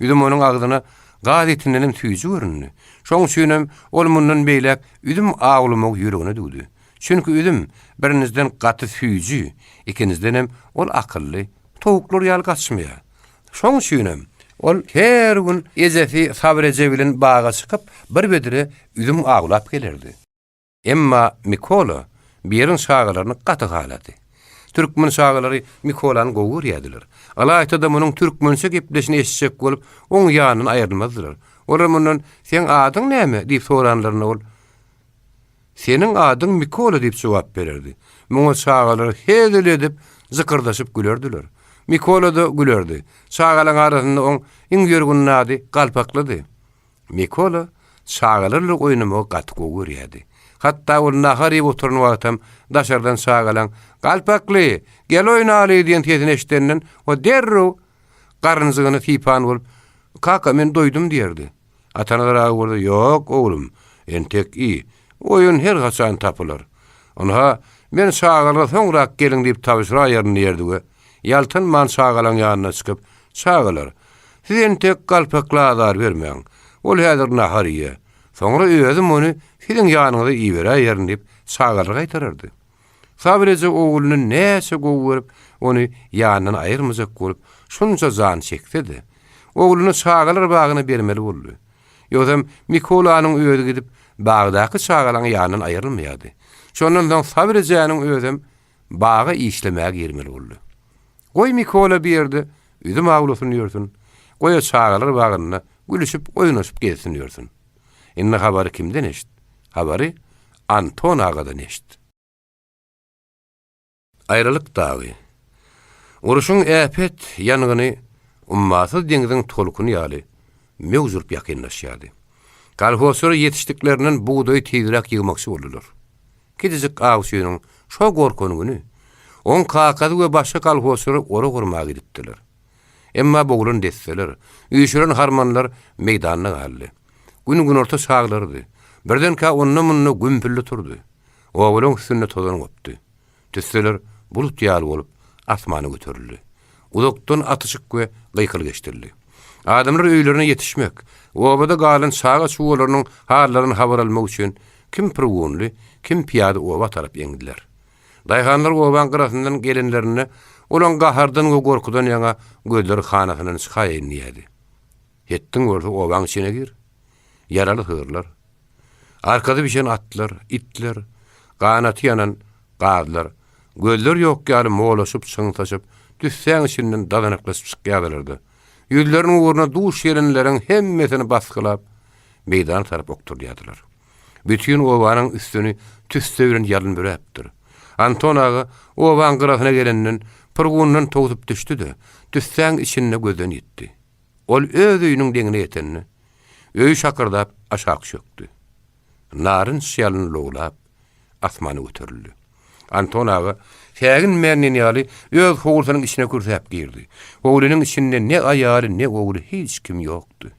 Üzüm onuň agzyna gaz etindenem süýji göründi. Şoň üçinem ol mundan beýläk üzüm awlamagy ýüregine düwdi. Çünki üzüm, birinjiden, gaty süýji, ikinjidenem ol akylly, towuklar ýaly gaçmaýar. Şoň üçinem ol her gün ejesi Sabyr eje bilen baga çykyp, bir bedre üzüm awlap gelerdi. Emma Mikola Beriň çagalaryny gaty halady. Türkmen çagalary Mikolany gowy görýärdiler. Ylaýta-da munuň türkmençe gepleşini eşitjek bolup, oň ýanyndan aýrylmazdylar. Olar mundan, Seň adyň näme? diýip soranlarynda ol, Seniň adyň Mikola diýip jogap bererdi. Muňa çagalar hezil edip, jykyrdaşyp gülerdiler. Mikola-da gülerdi. Çagalaryň arasynda oň iň ýörgünli ady Galpaklydy. Mikola çagalar bilen oýnamagy gaty gowy görýärdi. Hatda ol nahar iýip oturan wagtam daşardan çagalaň, Galpakly, gel oýnaly diýen sesini eşidenden, o derrew garynjygyny sypan bolup, Kaka, men doýdum diýerdi. Atanazar aga bolsa, Ýok, oglum, entek iý. Oýun her haçan tapylar. Ynha, men çagalara soňrak geliň diýip tabşyraýaryn diýerdi we ýaltanman çagalaň ýanyna çykyp, Çagalar, siz entek Galpakla azar bermäň. Ol häzir nahar iýe. Soňra özüm ony siziň ýanyňyza iberäýerin diýip, çagalary gaýtarardy. Sabyr eje ogluny näçe gowy görüp, ony ýanyndan aýyrmajak bolup, şunça jan çekse-de, ogluny çagalar bagyna bermeli boldy. Ýogsam Mikolanyň özi gidip, bagdaky çagalaň ýanyndan aýrylmaýardy. Şondan soň Sabyr ejäniň özem baga işlemäge girmeli boldy. Goý Mikola bir ýerde üzüm awlasyn ýörsün, goý-a çagalar bagynda gülüşip, oýnaşyp gezsin ýörsün. Indi habary kimden eşit? Habary Anton agadan eşit. Aýralyk dagy. Urşuň äpet ýangyny ummasyz deňziň tolkuny ýaly möwj urup ýakynlaşýardy. Kolhozçylar ýetişdiklerinden bugdaýy tizräk ýygmakçy boldular. Kiçijik awçynyň şo gorkan güni oň kakasy we başga kolhozçylar orak urmaga gidipdiler. Emma boglan desseler, üýşüren harmanlar meýdanda galdy. Gün günorta çaglarydy. Birdenkä onda-munda gümpüldi turdy. Obalaň üstünde tozan gopdy. Tüsseler bulut ýaly bolup asmana göterildi. Uzakdan atyşyk we gykylyk eşidildi. Adamlar öýlerine ýetişmek, obada galan çaga-çugalarynyň hallaryny habar almak üçin kim pyrgunly, kim pyýada oba tarap eňdiler. Daýhanlar obaň gyrasyndan gelenlerinde, olaň gahardan we gorkudan ýaňa gözleri hanasyndan çykaýaýyn diýýärdi. Hetdiň bolsa obaň içine gir. Ýaraly sygyrlar, arkasy bişen atlar, itler, ganaty ýanan gazlar, gözleri ýok ýaly molaşyp, çyňsaşyp, tüssäň içinden dazanaklaşyp çykýardylar-da, ýüzleriniň ugruna duş gelenleriň hemmesini basgylap, meýdana tarap okdurýardylar. Bütin obanyň üstüni tüsse bilen ýalyn büräpdir. Anton aga obaň gyrasyna gelenden, pyrgundan towsup düşdi-de, tüssäň içinde gözden ýitdi. Ol öz öýüniň deňine ýetende, öý şakyrdap aşak çökdi. Narynç ýalyn lowlap, asmana göterildi. Anton aga säginmän diýen ýaly öz howlusynyň içine kürsäp girdi. Howlynyň içinde ne aýaly, ne ogly hiç kim ýokdy.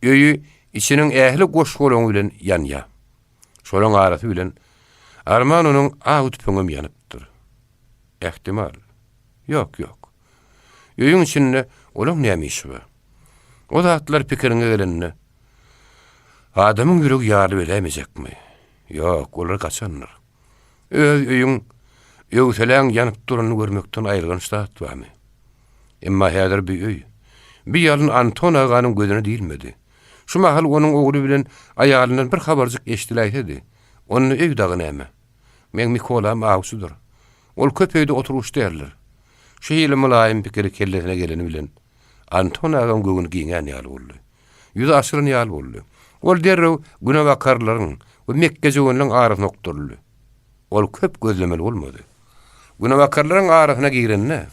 Öýi içiniň ähli goş-golaňy bilen ýanýar. Şolaň arasy bilen arman onuň aw tüpeňem ýanypdyr. Ähtimal. Ýok, ýok. Öýüň içinde olaň näme işi bar? O zatlar pikiriňe gelende, adamyň ýüregi ýarylyp öläýmejekmi? Ýok, olar gaçandyr. Öz öýüň öwseläň ýanyp duranyny görmekden aýylganç zat barmy? Emma häzir bi öý, bi ýalyn Anton aganyň gözüne diýilmedi. Şu mahal onuň ogly bilen aýalyndan bir habarjyk eşdiläýsedi, onda öý dagy näme? Meň Mikolam awçydyr. Ol köp öýde oturgyç däldir. Şu hili mylaýym pikiri kellesine geleni bilen, Anton agaň göwni giňän ýaly boldy. Ýüzi açylan ýaly boldy. Ol derrew günebakarlaryň we mekgejöwenleň arasyna okduryldy. Ol köp gözlemeli bolmady. Günebakarlaryň arasyna girende,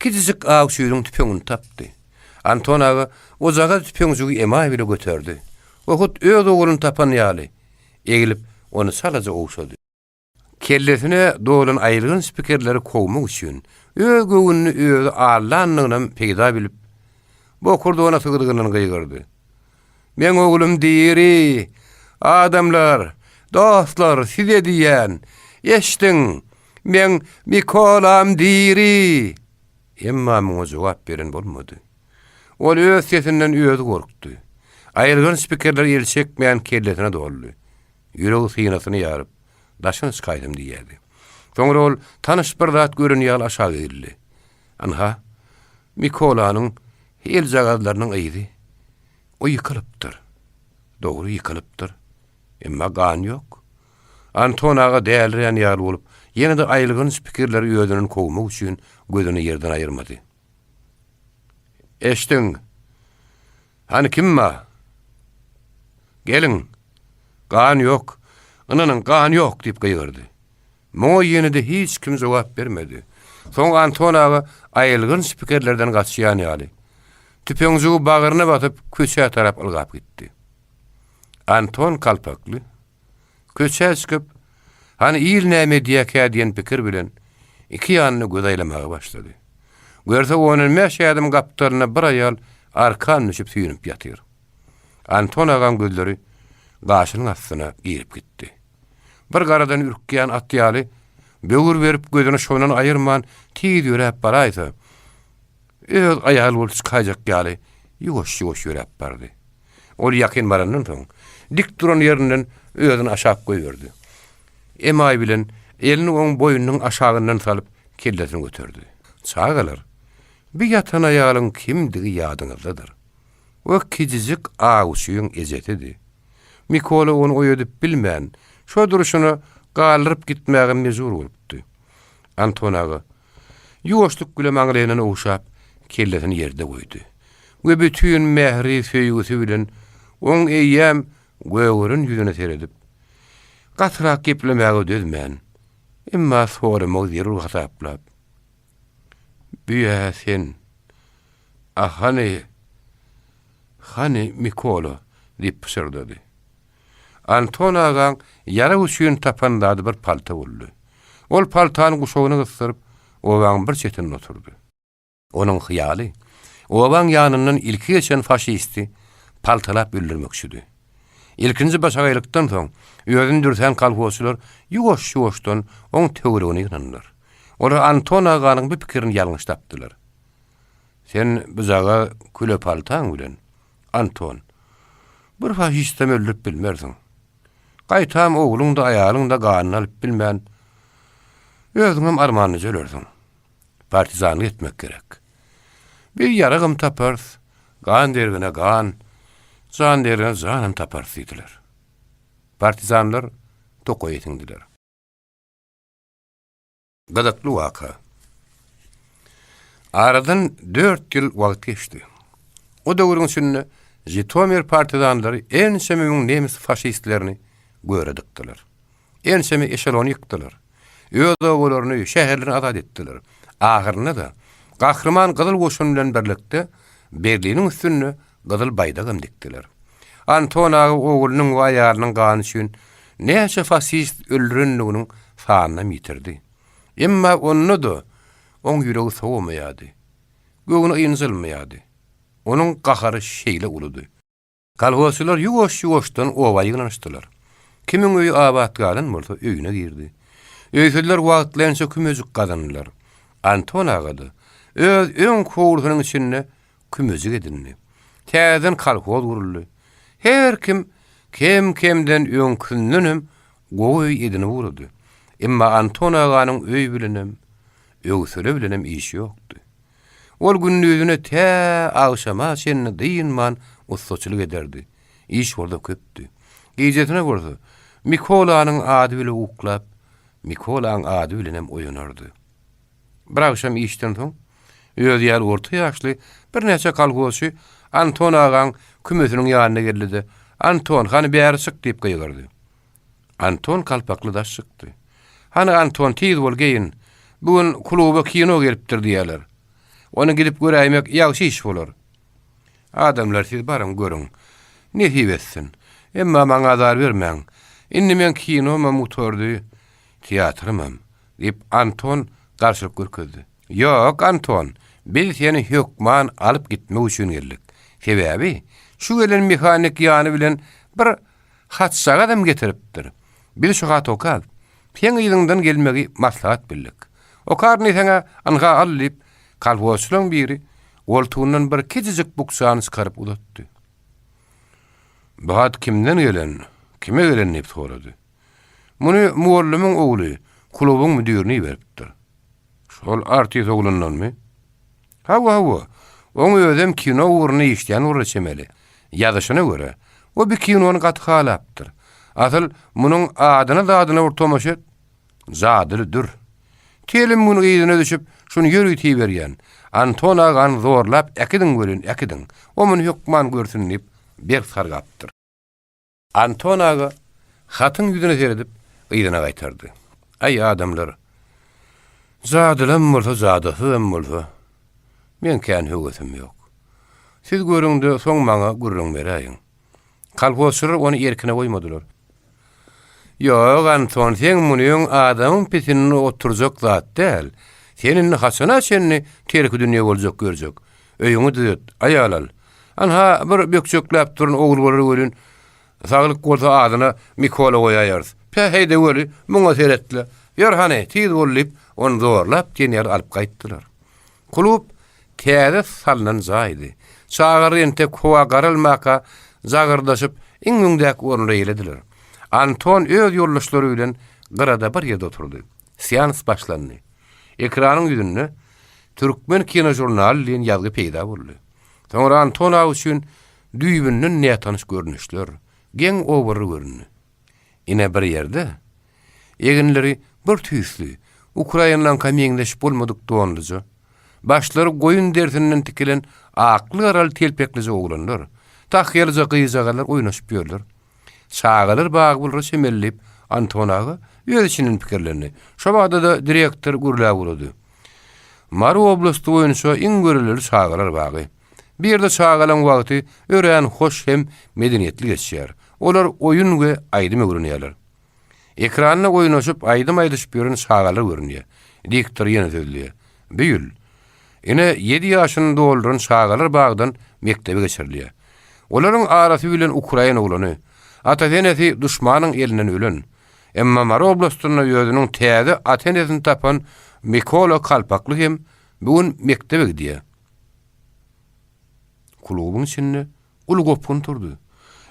kiçijik awçynyň tüpeňini tapdy. Anton aga ojagaz tüpeňjigi emaý bile göterdi we hut öz ogluny tapan ýaly, eglip, ony çalaja ogşady. Kellesine dolan aýylganç pikirleri kowmak üçin, öz göwnüni özi allandygynam peýda bilip, bokurdagına sygdygyndan gygyrdy. Meň oglum diri! Adamlar, dostlar, size diýýän, eşdiň, meň Mikolam diri! Emma muňa jogap beren bolmady. Ol öz sesinden özi gorkdy. Aýylganç pikirler el çekmän kellesine doldy. Ýüregi synasyny ýaryp, daşyna çykaýsam diýýärdi. Soňra ol tanyş bir zat gören ýaly aşak egildi. Ynha, Mikolanyň eljagazlarynyň yzy. O ýykylypdyr. Dogry ýykylypdyr. Emma gan ýok. Anton aga dälirän ýaly bolup, ýene-de aýylganç pikirleri özünden kowmak üçin gözüni ýerden aýyrmady. Eşdiň! Hany kim bar? Geliň! Gan ýok! Ynanyň, gan ýok! diýip gygyrdy. Muňa ýene-de hiç kim jogap bermedi. Soň Anton aga aýylganç pikirlerden gaçýan ýaly, tüpeňjigi bagryna basyp, köçä tarap ylgap gitdi. Anton kalpakly köçä çykyp, hany il näme edýäkä diýen pikir bilen iki ýanyna göz aýlamaga başlady. Görse, ondan bäş ädim gapdalynda bir aýal arkan düşüp süýnüp ýatyr. Anton agaň gözleri gaşynyň astyna girip gitdi. Bir garadan ürkýän at ýaly, böwür berip gözüni şondan aýyrman tiz ýöräp baraýsa, öz aýaly bolup çykaýjak ýaly ýuwaş-ýuwaş ýöräp bardy. Ol ýakyn barandan soň, dik duran ýerinden özüni aşak goýberdi. Emaý bilen elini oň boýnunyň aşagyndan salyp, kellesini göterdi. Çagalar, bi ýatan aýalyň kimdigi ýadyňyzdadyr. O kijijik awçyň ejesidi. Mikola ony oýadyp bilmän, şo durşuna galdyryp gitmäge mejbur bolupdy. Anton aga ýuwaşlyk bile maňlaýyndan ogşap, kellesini ýerde goýdy we bütin mähri, söýgüsi bilen oň eýýäm gögeren ýüzüne seredip, gatyrak geplemäge dözmän, emma soramagy zerur hasaplap, Büý-ä sen, a hany, hany Mikola? diýip pyşyrdady. Anton agaň ýarag üçin tapan zady bir palta boldy. Ol paltany guşagyna gysdyryp, obaň bir çetinde oturdy. Onuň hyýaly, obaň ýanyndan ilki geçen faşisti paltalap öldürmekçidi. Ilkinji başagaýlykdan soň, özüni dürsän kolhozçylar ýuwaş-ýuwaşdan oň töweregine ýygnandylar. Olar Anton aganyň bu pikirini ýalňyş tapdylar. Sen bujaga küle paltaň bilen, Anton, bir faşistem öldürip bilmersiň. Gaýtam ogluň-da, aýalyň-da ganyny alyp bilmän, özüňem armanlyja ölersiň. Partizanlyk etmek gerek. Biz ýaragam taparys, gan dergine gan, jan dergine janam taparys diýdiler. Partizanlar tokaýa siňdiler. Gyzykly waka. Aradan dört ýyl wagt geçdi. O döwrüň içinde Žitomir partizanlary ençeme müň nemes faşistlerini göre dykdylar. Ençeme eşelony ýykdylar. Öz obalaryny, şäherlerini azat etdiler. Ahyrynda-da, gahryman Gyzyl goşun bilen birlikde Berliniň üstünde Gyzyl baýdagam dikdiler. Anton aga oglunyň we aýalynyň gany üçin näçe faşist öldürendiginiň sanynam ýitirdi. Emma onda-da oň ýüregi sowamaýardy. Göwni ynjalmaýardy. Onuň gahary şeýle uludy. Kolhozçylar ýuwaş-ýuwaşdan oba ýygnanyşdylar. Kimiň öýi abat galan bolsa, öýüne girdi. Öýsüzler wagtlaýynça kümejik gazandylar. Anton aga-da öz öň howlusynyň içinde kümejik edindi. Täzeden kolhoz guruldy. Her kim kem-kemden öňküsindenem gowy öý edinip ugrady. Emma Anton aganyň öý bilenem, öwsele bilenem işi ýokdy. Ol gündizine tä agşama çenli dynman ussaçylyk ederdi. Iş bolsa köpdi. Gijesine bolsa Mikolanyň ady bile uklap, Mikolaň ady bilenem oýanardy. Bir agşam işden soň, Özi ýaly orta ýaşly birnäçe kolhozçy Anton agaň kümesiniň ýanyna geldi-de, Anton, hany bäri çyk diýip gygyrdy. Anton kalpakly daş çykdy. Hany Anton, tiz bol, geýin. Bu gün kluba kino gelipdir diýýärler. Ony gidip göräýmek ýagşy iş bolar. Adamlar siz baryň görüň. Nesip etsin. Emma maňa azar bermäň. Indi meň kinomam gutardy, teatrymam, diýip, Anton garşylyk görkezdi. Ýok, Anton, biz seni hökman alyp gitmek üçin geldik. Sebäbi, şu gelen mehanik ýany bilen bir hatjagazam getiripdir. Biz şu haty okap, seň yzyňdan gelmegi maslahat bildik. Okaryn diýseň-ä, ynha al, diýip, kolhozçylaryň biri goltugyndan bir kiçijik bukjany çykaryp uzatdy. Bu hat kimden gelen, kime gelen diýip sorady. Muny mugallymyň ogly klubuň müdirine iberipdir. Şol artist oglundanmy? Hawa, hawa. Oň özem kino ugrunda işleýän bolara çemeli. Ýazyşyna görä, o bi kinony gaty halapdyr. Asyl, munuň adyna-zadyna bir tomaşa et. Jadyly dür. Telim gün yzyna düşüp, şuny ýörite iberýän. Anton agany zorlap äkidiň welin, äkidiň. O muny hökman görsün diýip, berk sargapdyr. Anton aga hatyň ýüzüne seredip, yzyna gaýtardy. Aý, adamlar, jadylam bolsa, jadysyzam bolsa, meň kän höwesim ýok. Siz görüň-de, soň maňa gürrüň beräýiň. Kolhozçylar ony erkine goýmadylar. Ýok, Anton, seň munyň adamyň pisinde oturjak zat däl. Sen indi haçana çenli terkidünýe boljak görjek. Öýüňi düzet, aýal al. Anha, bir bökjekläp duran ogul bolar welin, saglyk bolsa adyna Mikola goýaýarys. Päheý-de weli, muňa seret-le. Ýör hany, tiz bol diýip, ony zorlap diýen ýaly alyp gaýtdylar. Klub täze salnan jaýdy. Çagalar entek howa garalmaka jagyrdaşyp, iň öňdäki orunlary eýelediler. Anton öz ýoldaşlary bilen gyrada bir ýerde oturdy. Seans başlandy. Ekranyň ýüzünde Türkmen kinožurnaly diýen ýazgy peýda boldy. Soňra Anton aga üçin düýbünden nätanyş görnüşler, geň obrazlar göründi. Ine bir ýerde eginleri bir tüýsli, ukrainlaňka meňzeş bolmadyk donluja, başlary goýun derisinden tikilen akly-garaly telpeklije oglanlar, tahýalyja gyzjagazlar oýnaşyp ýörler. Çagalar bagy bulara çemeli diýip, Anton aga öz içinden pikirlendi. Şo bada-da direktor gürläp ugrady. Mary oblasty boýunça iň göreleli çagalar bagy. Bu ýerde çagalaň wagty örän hoş hem medeniýetli geçýär. Olar oýun we aýdym öwrenýärler. Ekranda oýnaşyp, aýdym aýdyşyp ýören çagalar görünýär. Diktor ýene sözleýär. Bu ýyl, ine, ýedi ýaşyny dolduran çagalar bagdan mekdebe geçirilýär. Olaryň arasy bilen ukrain oglany, ata-enesi duşmanyň elinden ölen, emma Mary oblastynda özüniň täze ata-enesini tapan Mikola Kalpakly hem bu gün mekdebe gidýär. Klubuň içinde uly gopgun turdy.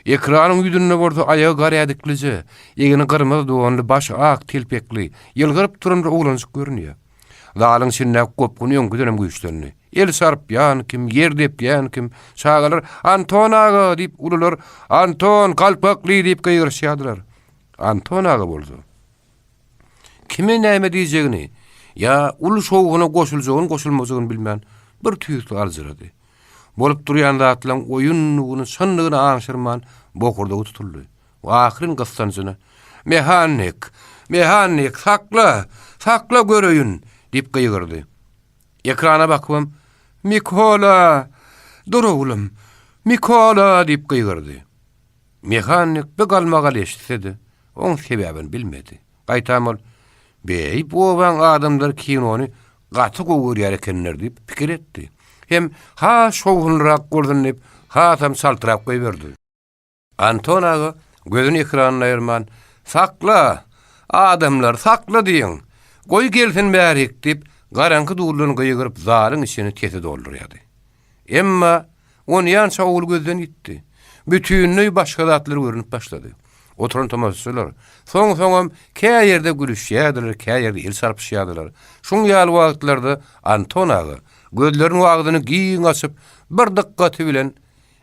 Ekranyň ýüzünde bolsa aýagy gar ädiklije, egni gyrmyzy donly, başy ak telpekli, ýylgyryp duran bir oglanjyk görünýär. Zalyň içindäki gopgun öňküdenem güýçlendi. El çarpýan kim, ýer depýän kim, çagalar Anton aga! diýip, ulular Anton, galpakly! diýip gygyryşýardylar. Anton aga bolsa. Kime näme diýjegini, ýa uly şowhuna goşuljagyny-goşulmajagyny bilmän, bir tüýsli aljyrady. Bolup durýan zatlaryň oýundygyny, çyndygyny aňşyrman, bokurdagy tutuldy. Ahyryn gyssanjyna, Mehanik! Mehanik! Sakla! Sakla göreýin! diýip gygyrdy. Ekrana bakybam, Mikola! Dur oglum! Mikola! diýip gygyrdy. Mehanik bu galmagaly eşitse-de, oň sebäbini bilmedi. Gaýtam ol, Beý, bu obaň adamlary kinony gaty gowy görýär ekenler diýip pikir etdi. Hem has şowhunlyrak bolsun diýip, hasam çaltrak goýberdi. Anton aga gözüni ekrandan aýyrman, Sakla! Adamlar, sakla diýiň! Goý gelsin bärik! diýip, garaňky duldan gygyryp, zalyň içini sesi doldurýardy. Emma onýança ogul gözden ýitdi. Bütinleý başga zatlar görnüp başlady. Oturan tomaşaçylar soň-soňam kä ýerde gülüşýärdiler, kä ýerde el çarpyşýardylar. Şuň ýaly wagtlarda Anton aga gözlerini we agzyny giň açyp, bir dykgaty bilen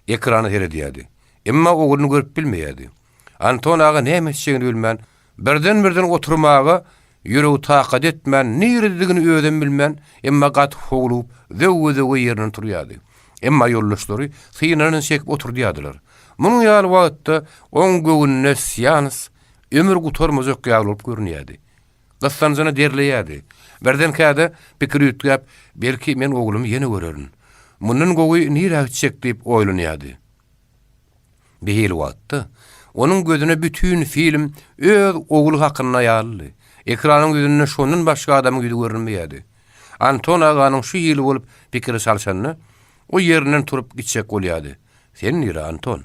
ekrana seredýärdi. Emma ogluny görüp bilmeýärdi. Anton aga näme etjegini bilmän, birden-birden oturmaga. Ýüregi takat etmän, nirededigini özem bilmän, emma gaty howlugyp, zöwwe-zöwwe ýerinden turýardy. Emma ýoldaşlary synasyny çekip oturdýardylar. Munuň ýaly wagtda oň göwnüne seans ömür gutarmajak ýaly bolup görünýärdi. Gyssanjyna derleýärdi. Birdenkä-de pikiri üýtgäp, Belki, men oglumy ýene görerin. Mundan gowy nirä gitjek diýip oýlanýardy. Bir hili wagtda onuň gözüne bütin film öz ogly hakynda ýalydy. Ekranyň ýüzünde şondan başga adamyň ýüzi görünmeýärdi. Anton aganyň şu hili bolup pikiri çalşanda, o ýerinden turup gitjek bolýardy. Sen nirä, Anton?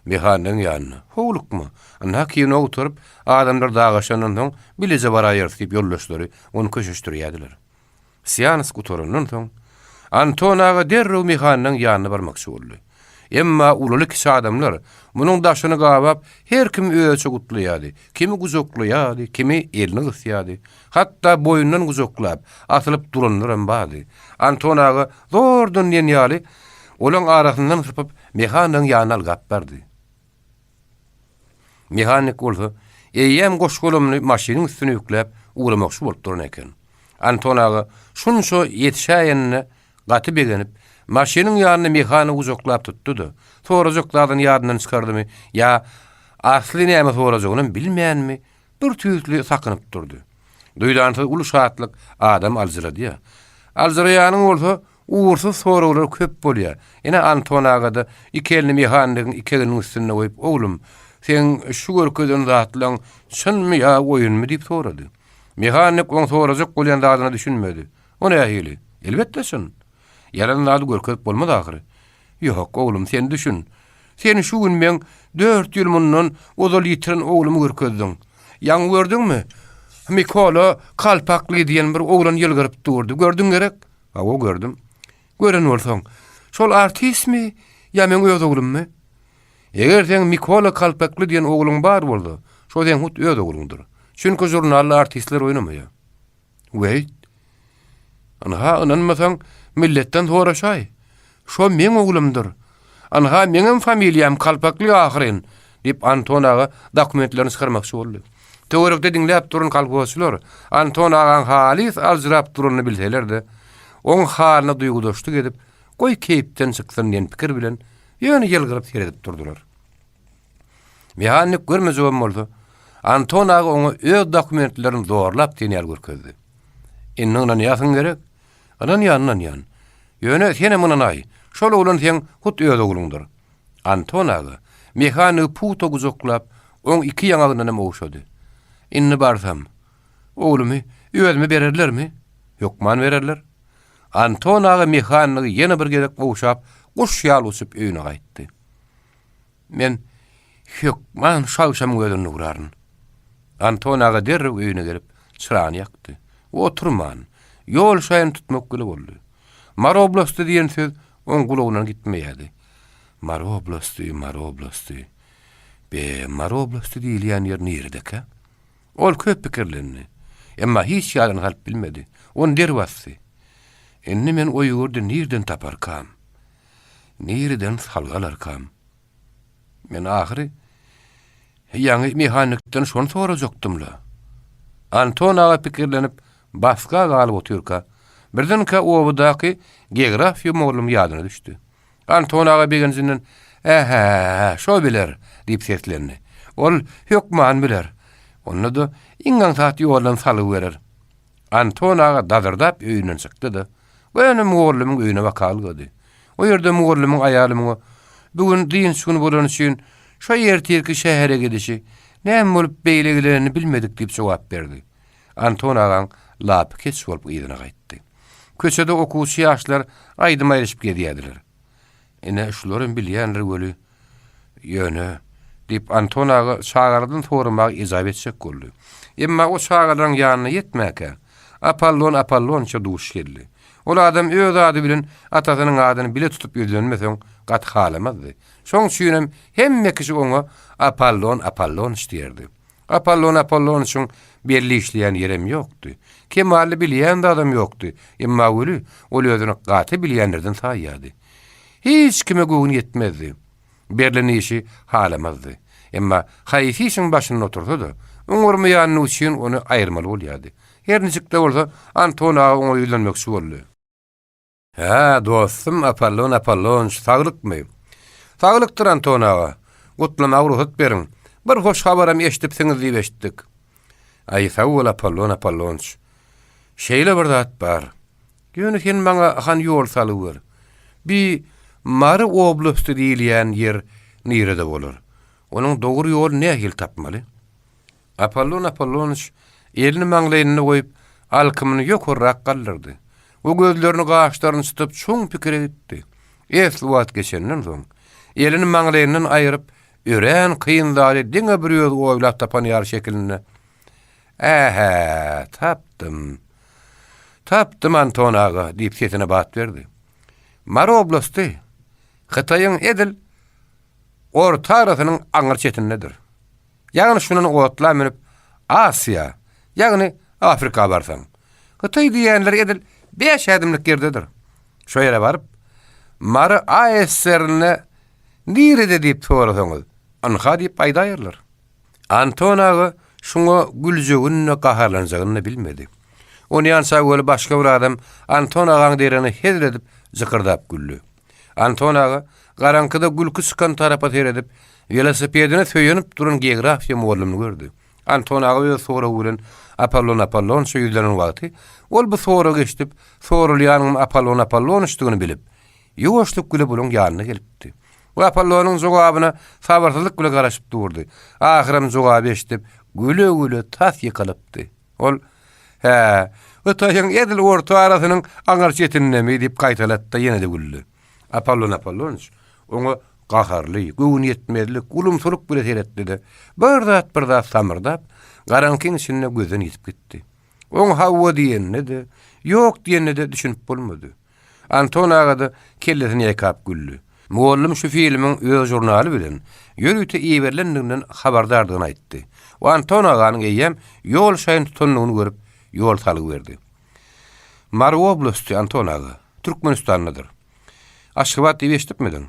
Mehanigiň ýanyna. Howlukma. Ynha kino gutaryp, adamlar dagaşandan soň bileje baraýarys diýip ýoldaşlary ony köşeşdirýärdiler. Seans gutarandan soň, Anton aga derrew mehanigiň ýanyna barmakçy boldy. Emma ululy-kiçi adamlar munuň daşyny gabap, her kim özüçe gutlaýardy, kimi gujaklaýardy, kimi elini gysýardy. Hatda boýundan gujaklap, asylyp duranlaram bardy. Anton aga zordan diýen ýaly, olaň arasyndan sypyp, mehanigiň ýanyna ylgap bardy. Mehanik bolsa, eýýäm goş-golamyny maşynyň üstüne ýükläp, ugramakçy bolup duran eken. Anton aga şunça ýetişäýenine gaty begenip, maşynyň ýanynda mehanigi gujaklap tutdy-da, sorajak zadyny ýadyndan çykardymy ýa asly näme sorajagynam bilmänmi, Bir tüýsli sakynyp durdy. Duýdansyz uly şatlyk adamy aljyradýar. Aljyraýanyň bolsa ugursyz soraglary köp bolýar. Ine, Anton aga-da iki elini mehanigiň iki egniniň üstünde goýup, Oglum, seň şu görkezen zatlaň çynmy ýa oýunmy diýip sorady. Mehanik oň sorajak bolýan zadyna düşünmedi. O nähili? Elbetde çyn. Ýalan zady görkezip bolmaz ahyry. Ýok, oglum, sen düşün. Sen şu gün meň dört ýyl mundan ozal ýitiren oglumy görkezdiň. Ýaňy gördüňmi? Mikola Kalpakly diýen bir oglan ýylgyryp durdy. Gördüň gerek? Hawa, gördüm. Gören bolsaň, şol artistmi ýa meň öz oglummy? Eger seň Mikola Kalpakly diýen ogluň bar bolsa, şo seň hut öz ogluňdyr. Çünki žurnalda artistler oýnamaýar. Weýt. Ynha, ynanmasaň, milletden soraşaý. Şo meň oglumdyr. Ynha, meňem familiýam Kalpakly ahyryn, diýip, Anton aga dokumentlerini çykarmakçy boldy. Töwerekde diňläp duran kolhozçylar Anton agaň halys aljyrap duranyny bilseler-de, oň halyna duýgudaşlyk edip, goý keýpden çyksyn diýen pikir bilen, ýöne ýylgyryp seredip durdular. Mehanik görmejegem bolsa, Anton aga oňa öz dokumentlerini zorlap diýen ýaly görkezdi. Indi ynanýarsyň gerek? Ynanýan, ynanýan. Ýöne senem ynanaý, şol oglan seň hut öz ogluňdyr. Anton aga mehanigi pugta gujaklap, oň iki ýaňagyndanam ogşady. Indi barsam, oglumy özüme bererlermi? Hökman bererler. Anton aga mehanigi ýene bir gezek ogşap, guş ýaly uçup öýüne gaýtdy. Men hökman şu agşamyň özünde uraryn. Anton aga derrew öýüne gelip, çyrany ýakdy. Oturman, ýol şaýyny tutmak bile boldy. Mary oblasty diýen söz oň gulagyndan gitmeýärdi. Mary oblasty, Mary oblasty. Be, Mary oblasty diýilýän ýer niredekä? Ol köp pikirlendi. Emma hiç ýadyna salyp bilmedi. Ony der basdy. Indi men o ýurdy nirden taparkam? Nireden salgy alarkam? Men ahyry ýaňy mehanikden şony sorajakdym-la. Anton aga pikirlenip, basga galyp otyrka, birdenkä obadaky geografiýa mugallym ýadyna düşdi. Anton aga begenjinden, Ä-hä, şo biler! diýip seslendi. Ol hökman biler. Onda-da iň aňsat ýoldan salgy berer. Anton aga dazyrdap öýünden çykdy-da, göni mugallymyň öýüne bakalgady. O ýerde mugallymyň aýaly muňa bu gün dynç güni bolany üçin şo ertirki şähere gidişi, näme bolup beýle gelenini bilmedik diýip jogap berdi. Anton agaň lapy keç bolup yzyna gaýtdy. Köçede okuwçy ýaşlar aýdym aýdyşyp gezýärdiler. Ine, şularam bilýändir weli, ýöne, diýip, Anton aga çagalardan soramaga ejap etjek boldy. Emma o çagalaryň ýanyna ýetmäkä, Apollon Apollonça duş geldi. Ol adam öz ady bilen atasynyň adyny bile tutup ýüzlenmeseň, gaty halamazdy. Şoň üçinem hemme kişi oňa Apollon Apollonç diýerdi. Apollon Apolloniçiň belli işleýän ýerem ýokdy. Kemally bilýän zadam ýokdy. Emma weli, ol özüni gaty bilýänlerden saýýardy. Hiç kime göwni ýetmezdi. Berlen işi halamazdy. Emma haýsy işiň başynda otursa-da, Oňarmaýanyny üçin ony aýyrmaly bolýardy. Her niçik-de bolsa, Anton aga oňa ýüzlenmekçi boldy. Hä, dostum Apollon Apollonç, saglykmy? Saglykdyr, Anton aga. Gutlamaga rugsat beriň. Bir hoş habaram eşidipsiňiz diýip eşitdik. Aý, sag bol, Apollon Apollonç. Şeýle bir zat bar. Ýöne sen maňa han ýol salyber. Bi Mary oblasty diýilýän ýer nirede bolar? Onuň dogry ýoluny nähili tapmaly? Apollon Apollonyç elini maňlaýynda goýup, alkymyny ýokarrak galdyrdy we gözlerini gaşlaryny çytyp çuň pikire gitdi. Esli wagt geçenden soň, elini maňlaýyndan aýryp, örän kyn zady diňe bir özi oýlap tapan ýaly şekilinde, Ä-hä, tapdym. Tapdym, Anton aga, diýip sesine bat berdi. Mary oblasty Hytaýyň edil orta arasynyň aňry çetindedir. Ýagny şundan otla münüp Asiýa, ýagny Afrika barsaň. Hytaý diýýänleri edil bäş ädimlik ýerdedir. Şo ýere baryp, Mary ASSR-nde nirede diýip sorasaňyz, ynha diýip aýdaýarlar. Anton aga şuňa güljegini-de, gaharlanjagyny-da bilmedi. Onýança weli başga bir adam Anton agaň deregine hezil edip jykyrdap güldi. Anton aga garaňkyda gülki çykan tarapa seredip, welosipedine söýenip duran geografiýa mugallymyny gördi. Anton aga öz soragy bilen Apollon Apollonça ýüzlenen wagty, ol bu soragy eşidip, soralýanyň Apollon Apollonyçdygyny bilip, ýuwaşlyk bile bulaň ýanyna gelipdi. We Apollonyň jogabyna sabyrsyzlyk bile garaşyp durdy. Ahyram jogaby eşidip, güle-güle tas ýykylypdy. Ol, Hä, Hytaýyň edil orta arasynyň aňyr çetindemi? diýip gaýtalady-da, ýene-de güldi. Apollon Apollonyç oňa gaharly, göwniýetmezlik, ulumsylyk bile seretdi-de, bir zat-bir zat samyrdap, garaňkyň içinde gözden ýitip gitdi. Oň hawa diýenine-de, ýok diýenine-de düşünip bolmady. Anton aga-da kellesini ýaýkap güldi. Mugallym şu filmiň öz žurnaly bilen ýörite iberilendiginden habardardygyny aýtdy we Anton aganyň eýýäm ýol şaýyny tutandygyny görüp, ýol salgy berdi. Mary oblasty, Anton aga, Türkmenistandadyr. Aşgabat diýip eşidipmidiň?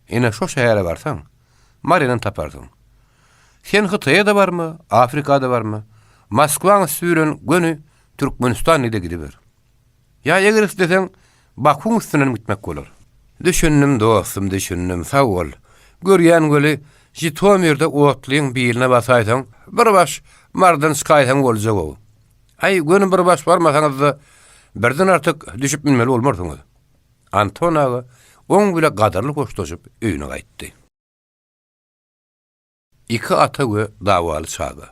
Ine, şo şähere barsaň, Marydan taparsyň. Sen Hytaýa-da barma, Afrika-da barma, Moskwaň üsti bilen göni Türkmenistan diý-de gidiber. Ýa eger isleseň, Bakuň üstünden gitmek bolar. Düşündim, dostum, düşündim, sag bol. Görýän weli, Žitomirde otlyň biline basaýsaň, bir baş Marydan çykaýsaň boljag-ow. Aý, göni bir baş barmasaňyz-da, birden artyk düşüp münmeli bolmarsyňyz. Anton aga oň bile gadyrly hoşlaşyp öýüne gaýtdy. Iki ata we dawaly çaga.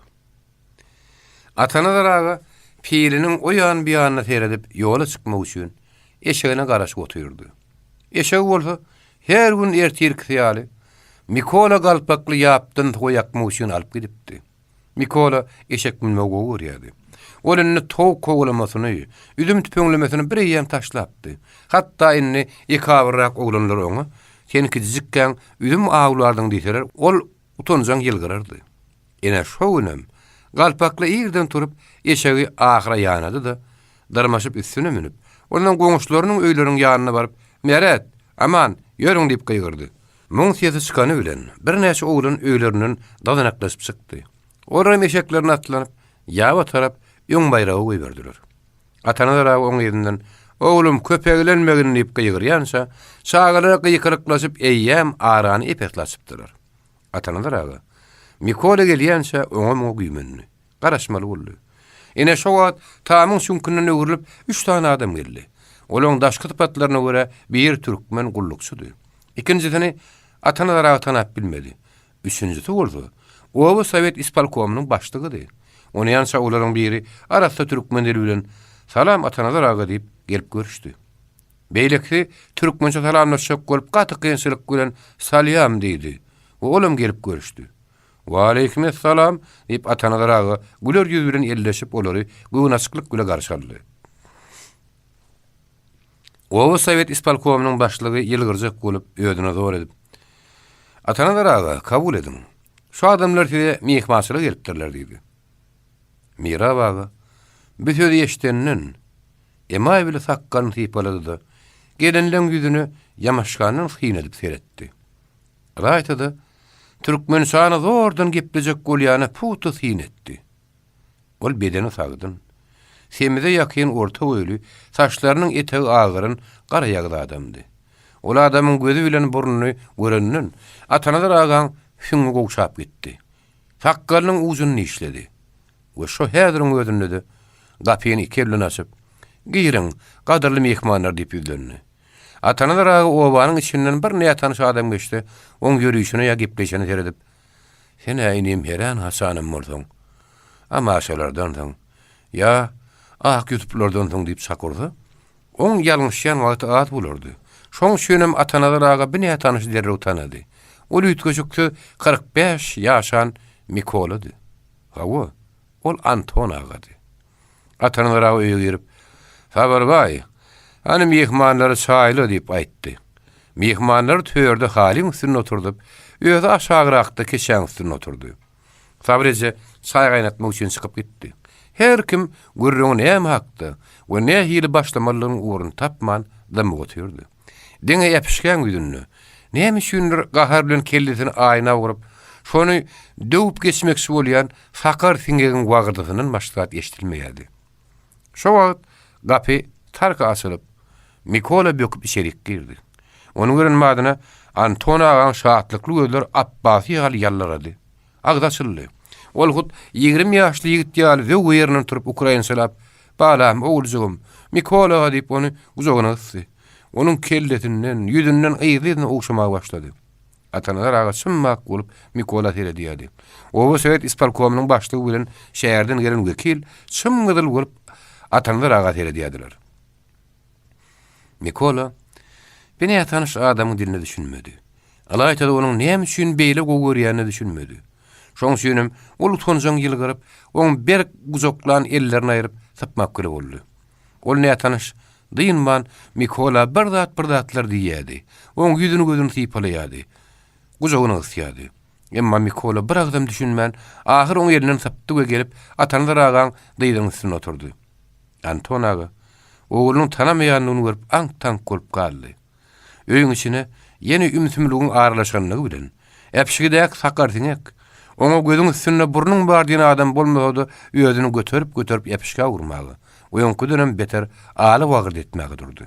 Atanazar aga piliniň o ýan bu ýanyna seredip ýola çykmak üçin eşegine garaşyp otyrdy. Eşegi bolsa her gün ertirkisi ýaly Mikola galpakly ýapdan suwa ýakmak üçin alyp gidipdi. Mikola eşek münmegi gowy görýärdi. Ol indi towuk kowalamasyny, üzüm tüpeňlemesini bir eýýäm taşlapdy. Hatda indi ekabyrrak oglanlar oňa, Sen kiçijikkäň üzüm awlardyň diýseler, ol utanjaň ýylgyrardy. Ine, şo günem Galpakly irden turup, eşegi ahyra ýanady-da, dyrmaşyp üstüne münüp, ondan goňşularynyň öýleriniň ýanyna baryp, Meret! Aman! Ýörüň! diýip gygyrdy. Muň sesi çykany bilen, birnäçe oglan öýlerinden dazanaklaşyp çykdy. Olaram eşeklerine atlanyp, ýaba tarap öň baýraga goýberdiler. Atanazar aga oň yzyndan, Oglum, köpeglenmegin diýip gygyrýança, çagalar gykylyklaşyp eýýäm arany ep-esli açypdylar. Atanazar aga, Mikola gelýänçä oňa-muňa güýmendi. Garaşmaly boldy. Ine, şo wagt tamyň çüňkünden öwrülip, üç sany adam geldi. Olaň daşky sypatlaryna görä, biri türkmen gullukçydy. Ikinjisini Atanazar aga tanap bilmedi. Üçünjisi bolsa, oba sowet ispolkomynyň başlygydy. Onýança olaryň biri arassa türkmen dili bilen, Salam, Atanazar aga diýip, gelip görüşdi. Beýlekisi türkmençe salamlaşjak bolup gaty kynçylyk bilen Salýam diýdi we olam gelip görüşdi. Waleýkim-essalam, diýip, Atanazar aga güler ýüz bilen elleşip olary göwnaçyklyk bile garşy aldy. Oba sowet ispolkomynyň başlygy ýylgyrjak bolup, özüne zor edip, Atanazar aga, kabul ediň. Şu adamlar size myhmançylyga gelipdirler diýdi. Mirap aga bu sözi eşidenden, emaý bile sakgalyny sypalady-da, gelenleň ýüzüne ýamaşgandan syn edip seretdi. Ylaýta-da, Türkmenistany zordan geplejek bolýana pugta syn etdi. Ol bedeni sagdyn, semize ýakyn orta boýly, saçlarynyň etegi agaran garaýagyz adamdy. Ol adamyň gözi bilen burnuny görenden, Atanazar agaň süňňi gowşap gitdi. Sakgalynyň ujuny dişledi we şo häziriň özünde-de gapyny iki elden açyp, Giriň, gadyrly myhmanlar diýip ýüzlendi. Atanazar aga obanyň içinden bir nätanyş adam geçse, oň ýörişine ýa gepleýşine seredip, Sen-ä inim herän haçanam bolsaň, amaşalardansyň, ýa ak ýutuplardansyň diýip çak ursa, oň ýalňyşýan wagty az bolardy. Şoň üçinem Atanazar aga bi nätanyşy derrew tanady. Ol üýtgeşiksiz 45 ýaşan Mikolady. Hawa, ol Anton agady. Atanazar aga öýe girip, Saparbaý, hany myhmanlary çaýla diýip aýtdy. Myhmanlary törde halyň üstünde oturdyp, özi aşagrakda keçäň üstünde oturdy. Sabyr eje çaý gaýnatmak üçin çykyp gitdi. Her kim gürrüňi näme hakda we nähili başlamalydygynyň ugruny tapman dymyp otyrdy. Diňe äpişgäň ýüzünde, näme üçindir gahar bilen kellesini aýna urup, şony döwüp geçmekçi bolýan sakar siňegiň wagyrdysyndan başga zat eşidilmeýärdi. Şo wagt gapy tarka açylyp, Mikola böküp içerik girdi. Ony gören badyna Anton agaň şatlykly gözleri apbasy ýaly ýaldyrady. Agzy açyldy. Ol hut 20 ýaşly ýigit ýaly zöwwe ýerinden turup ukrainçalap, Balam, oguljygym, Mikola aga diýip ony gujagyna gysdy. Onuň kellesinden, ýüzünden yzly-yzyna ogşamaga başlady. Atanazar aga çym-mak bolup Mikola seredýärdi. Oba sowet ispolkomynyň başlygy bilen şäherden gelen wekil çym-gyzyl bolup Atanazar aga seredýärdiler. Mikola bi nätanyş adamyň diline düşünmedi. Ylaýta-da onuň näme üçin beýle gowy görýänine düşünmedi. Şoň üçinem ol utanjaň ýylgyryp, oň berk gujaklan ellerini aýryp, sypmak bile boldy. Ol nätanyş dynman Mikola bir zat-bir zatlar diýýärdi. Oň ýüzüni-gözüni sypalaýardy. Gujagyna gysýardy. Emma Mikola bir agzam düşünmän, ahyr oň elinden sypdy we gelip, Atanazar agaň dyzynyň üstünde oturdy. Anton aga oglunyň tanamaýandygyny görüp aňk-taňk bolup galdy. Öýüň içine ýene ümsümligiň aralaşanlygy bilen, äpişgedäki sakar siňek, oňa gözüň üstünde burnuň bar diýen adam bolmasa-da özüni göterip-göterip äpişgä urmaga, öňküdenem beter aly wagyrdy etmäge durdy.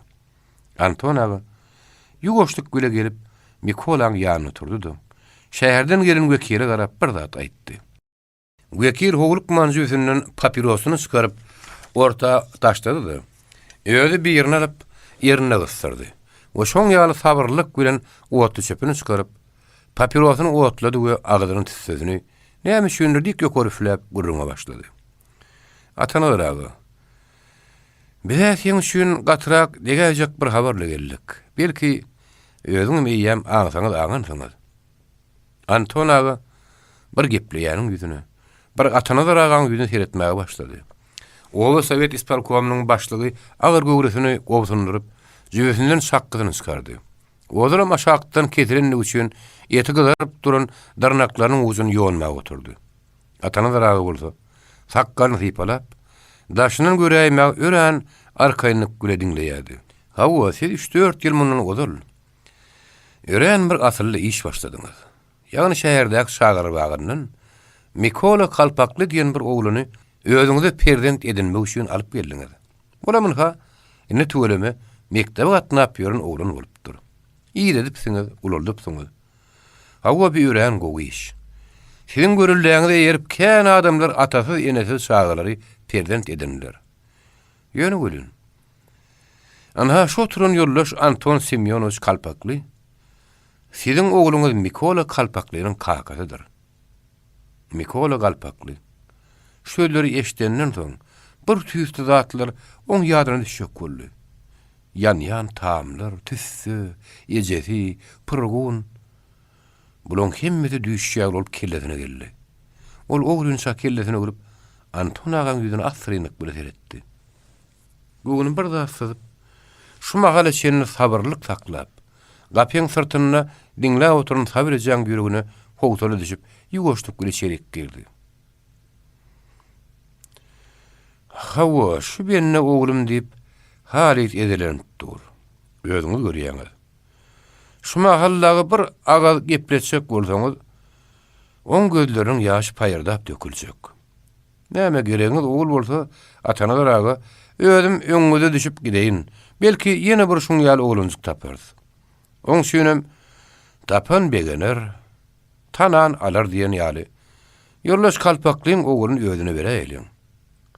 Anton aga ýuwaşlyk bile gelip Mikolaň ýanynda turdy-da, şäherden gelen wekile garap bir zat aýtdy. Wekil howlukman jübüsinden papirosyny çykaryp, orta taşlady-da, özi birini alyp, ernine gysdyrdy we şoň ýaly sabyrlylyk bilen otluçöpüni çykaryp, papirosyny otlady we agzynyň tüssesini näme üçindir dik ýokary üfläp gürrüňe başlady. Atanazar aga, biz-ä seň üçin gatyrak degäýjek bir habarla geldik. Belki, özüňem eýýäm aňsaňyz aňansyňyz. Anton aga bir gepleýäniň ýüzüne, bir Atanazar agaň ýüzüne seretmäge başlady. Oba sowet ispolkomynyň başlygy agyr göwresini gobsundyryp, jübüsinden çakgysyny çykardy. Ozalam aşakdan kesilendigi üçin eti gyzaryp duran dyrnaklarynyň ujuny ýonmaga oturdy. Atanazar aga bolsa, sakgalyny sypalap, daşyndan göräýmäge örän arkaýynlyk bile diňleýärdi. Hawa, siz üç-dört ýyl mundan ozal, Örän bir asylly iş başladyňyz. Ýagny şäherdäki çagalar bagyndan Mikola Kalpakly diýen bir oglany özüňize perzent edinmek üçin alyp geldiňiz. Olam ynha, indi tüweleme mekdebe gatnap ýören oglan bolupdyr. Idedipsiňiz, ulaldypsyňyz. Hawa, bu örän gowy iş. Siziň göreldäňize eýerip kän adamlar atasyz-enesiz çagalary perzent edindiler. Ýöne welin, Ynha, şu oturan ýoldaş Anton Semýonowiç Kalpakly siziň ogluňyz Mikola Kalpaklynyň kakasydyr. Mikola Galpakly şu sözleri eşidenden soň, bir tüýsli zatlar oň ýadyna düşjek boldy. Ýanýan tamlar, tüsse, ejesi, pyrgun. Bulaň hemmesi düýş ýaly bolup kellesine geldi. Ol ogrynça kellesine öwrüp, Anton agaň ýüzüne assyrynlyk bile seretdi. Göwni bir zat syzyp, şu mahala çenli sabyrlylyk saklap, gapyň syrtynda diňläp oturan Sabyr ejäň ýüregine howsala düşüp, ýuwaşlyk bile içerik girdi. Hawa, şu bende oglum diýip, halys ezelenip dur. Özüňiz görýäňiz. Şu mahal dagy bir agaz gepletjek bolsaňyz, oň gözleriniň ýaşy paýyrdap döküljek. Näme geregiňiz ogul bolsa, Atanazar aga, özüm öňüňize düşüp gideýin. Belki, ýene bir şuň ýaly oglanjyk taparys. Oň üçinem tapan begener, tanan alar diýen ýaly, Ýoldaş Kalpaklyň ogluny özüne beräýeliň.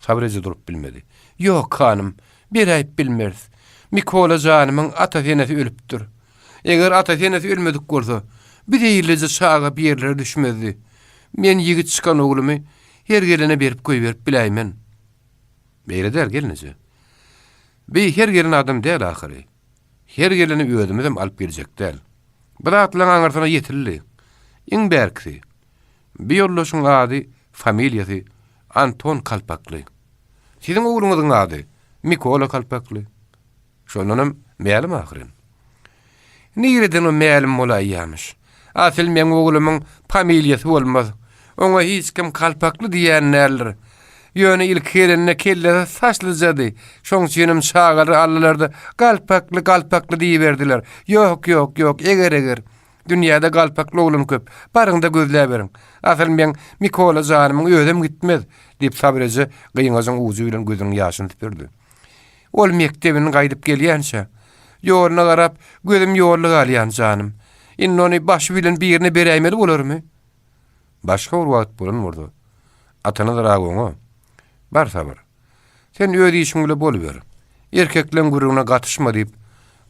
Sabyr eje durup bilmedi. Ýok, hanym, beräýip bilmeris. Mikola janymyň ata-enesi ölüpdir. Eger ata-enesi ölmedik bolsa, bir eýleje çaga bir ýerlere düşmezdi. Men ýigit çykan oglumy her gelene berip goýberip biläýmen. Beýle däl, gelneje. Bi her gelen adam däl ahyry. Her geleni özümizem alyp geljek däl. Bu zatlaryň aňyrsyna ýetildi. Iň bärkisi, bi ýoldaşyň ady, familiýasy Anton Kalpakly. Siziň ogluňyzyň ady Mikola Kalpakly. Şondanam mälim ahyryn. Nireden o mälim bolaýýamyş? Asyl meň oglumyň familiýasy bolmaz. Oňa hiç kim Kalpakly diýýän däldir. Ýöne ilki gelende kellesi saçlyjady. Şoň üçinem çagalar aldylar-da, Galpakly, Galpakly diýiberdiler. Ýok, ýok, ýok, eger-eger. Dünýäde galpakly oglan köp. Baryň-da gözläberiň. Asyl meň Mikola janymyň özem gitmez, diýip, Sabyr eje gyňajyň ujy bilen gözüniň ýaşyny süpürdi. Ol mekdebinden gaýdyp gelýänçä, ýoluna garap, gözüm ýolda galýan janym. Indi ony başy bilen birine beräýmeli bolarmy? Başga bir wagt bolan bolsa, Atanazar aga oňa, Bar Sabyr, sen öz işiň bile boluber. Erkekleň gürrüňine gatyşma diýip,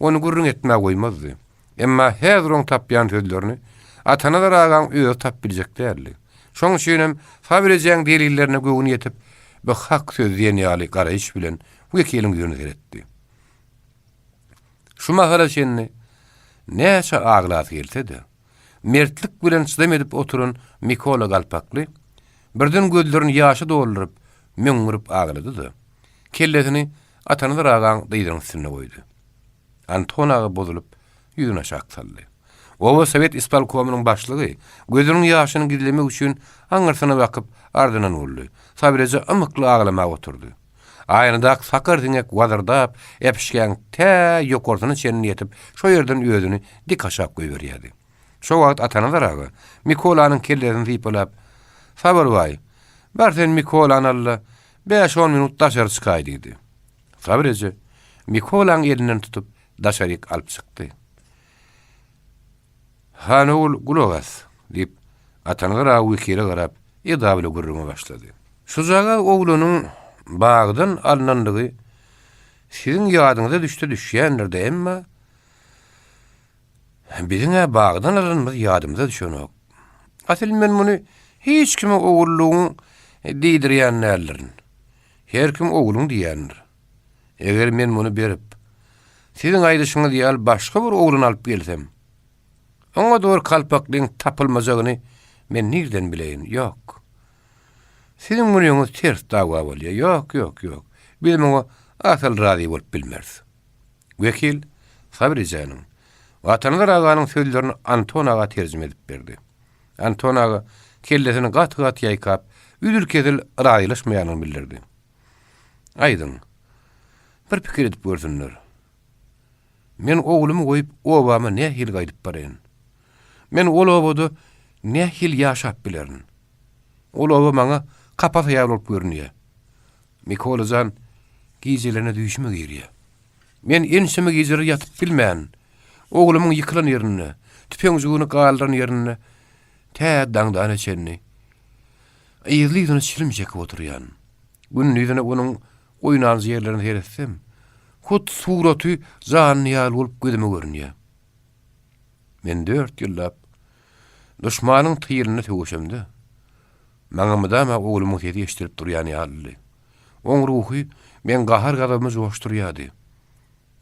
ony gürrüň etmäge goýmazdy. Emma häzir oň tapýan sözlerini Atanazar agaň özi tapyp biljek däldi. Şoň üçinem Sabyr ejäň delillerine göwni ýetip, bu hak söz diýen ýaly garaýyş bilen wekiliň ýüzüne seretdi. Şu mahala çenli näçe aglasy gelse-de, mertlik bilen çydam edip oturan Mikola Galpakly birden gözlerini ýaşa dolduryp, möňňürip aglady-da, kellesini Atanazar agaň dyzynyň üstünde goýdy. Anton aga bozulyp, ýüzüni aşak saldy. Oba sowet ispolkomynyň başlygy gözüniň ýaşyny gizlemek üçin aňyrsyna bakyp, ardynan boldy. Sabyr eje ymykly aglamaga oturdy. Aýnadaky sakar siňek wazyrdap, äpişgäň tä ýokarsyna çenli ýetip, şo ýerden özüni dik aşak goýberýärdi. Şo wagt Atanazar aga Mikolanyň kellesini sypalap, Sabyr baý, bar sen Mikolany al-da, bäş-on minut daşary çykaý diýdi. Sabyr eje Mikolaň elinden tutup daşaryk alyp çykdy. Han ogul, gulak as, diýip, Atanazar aga wekile garap, eda bile gürrüňe başlady. Şujagaz oglanyň bagdan alnandygy siziň ýadyňyza düşse düşýändir-de, emma biziň-ä bagdan alanymyz ýadymyza düşenok. Asyl men muny hiç kime ogullygyň diýdirýän däldirin. Her kim ogluň diýýändir. Eger men muny berip, siziň aýdyşyňyz ýaly başga bir ogluny alyp gelsem, oňa dogry kalpaklyň tapylmajagyny men nirden bileýin? Ýok. Siziň munyňyz ters dawa bolýar. Ýok, ýok, ýok. Biz muňa asyl razy bolup bilmeris. Wekil Sabyr ejäniň, Watanazar aganyň sözlerini Anton aga terjime edip berdi. Anton aga kellesini gat-gat ýaýkap, üzül-kesil razylaşmaýanyny bildirdi. Aýdyň, bir pikir edip görsünler. Men oglumy goýup obama nähili gaýdyp baraýyn? Men ol obada nähili ýaşap bilerin? Ol oba maňa kapasa ýaly bolup görünýär. Mikola jan gijelerine düýşüme girýär. Men ençeme gijeler ýatyp bilmän, oglumyň ýykylan ýerinde, tüpeňjigini galdyran ýerinde tä daňdana çenli yzly-yzyna çilim çekip oturýan. Gündizine onuň oýnanja ýerlerine seretsem, hut suraty janly ýaly bolup gözüme görünýär. Men dört ýyllap duşmanyň tylynda söweşemde, maňa mydama oglumyň sesi eşidilip durýan ýalydy. Oň ruhy meň gahar-gazabymy joşdurýardy.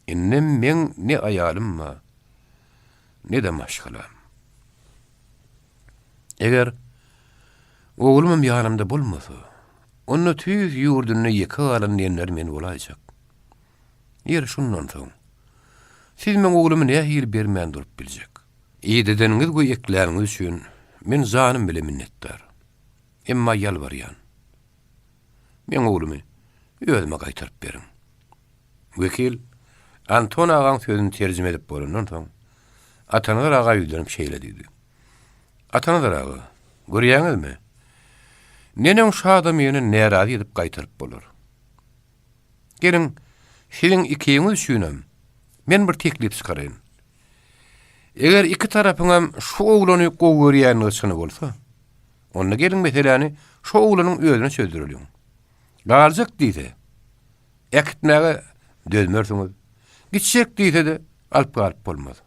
Indem meň ne aýalym bar, ne-de maşgalam. Eger oglumam ýanymda bolmasa, onda tüýs ýurdunda ýeke galan diýenleri men bolaýjak. Ýeri şundan soň, siz meň oglumy nähili bermän durup biljek? Idedeniňiz we ekläniňiz üçin men janym bile minnetdar. Emma ýalbarýan. Meň oglumy özüme gaýtaryp beriň. Wekil Anton agaň sözüni terjime edip bolandan soň, Atanazar aga ýüzlenip şeýle diýdi. Atanazar aga, görýäňizmi? Neneň şu adamyny närazy edip gaýtaryp bolar? Geliň, siziň ikiňiz üçinem men bir teklip çykaraýyn. Eger iki tarapyňam şu oglany gowy görýänligi çyny bolsa, onda geliň meseläni şu oglanyň özüne çözdüreliň. Galjak diýse, äkitmäge dözmersiňiz. Gitjek diýse-de, alyp galyp bolmaz.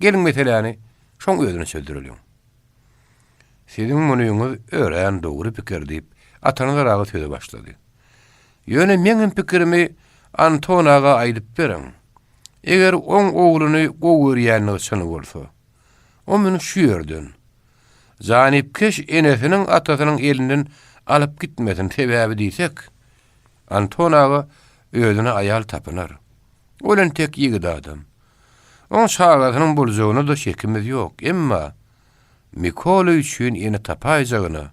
Geliň meseläni şoň özüne çözdüreliň. Siziň munyňyz örän dogry pikir, diýip, Atanazar aga söze başlady. Ýöne meňem pikirimi Anton aga aýdyp beriň. Eger oň ogluny gowy görýänligi çyn bolsa, o muny şu ýerden, janypkeş enesiniň-atasynyň elinden alyp gitmesin, sebäbi diýsek, Anton aga özüne aýal tapynar. Ol entek ýigit adam. Oň çagasynyň boljagyna-da şekimiz ýok, emma Mikola üçin ene tapaýjagyna,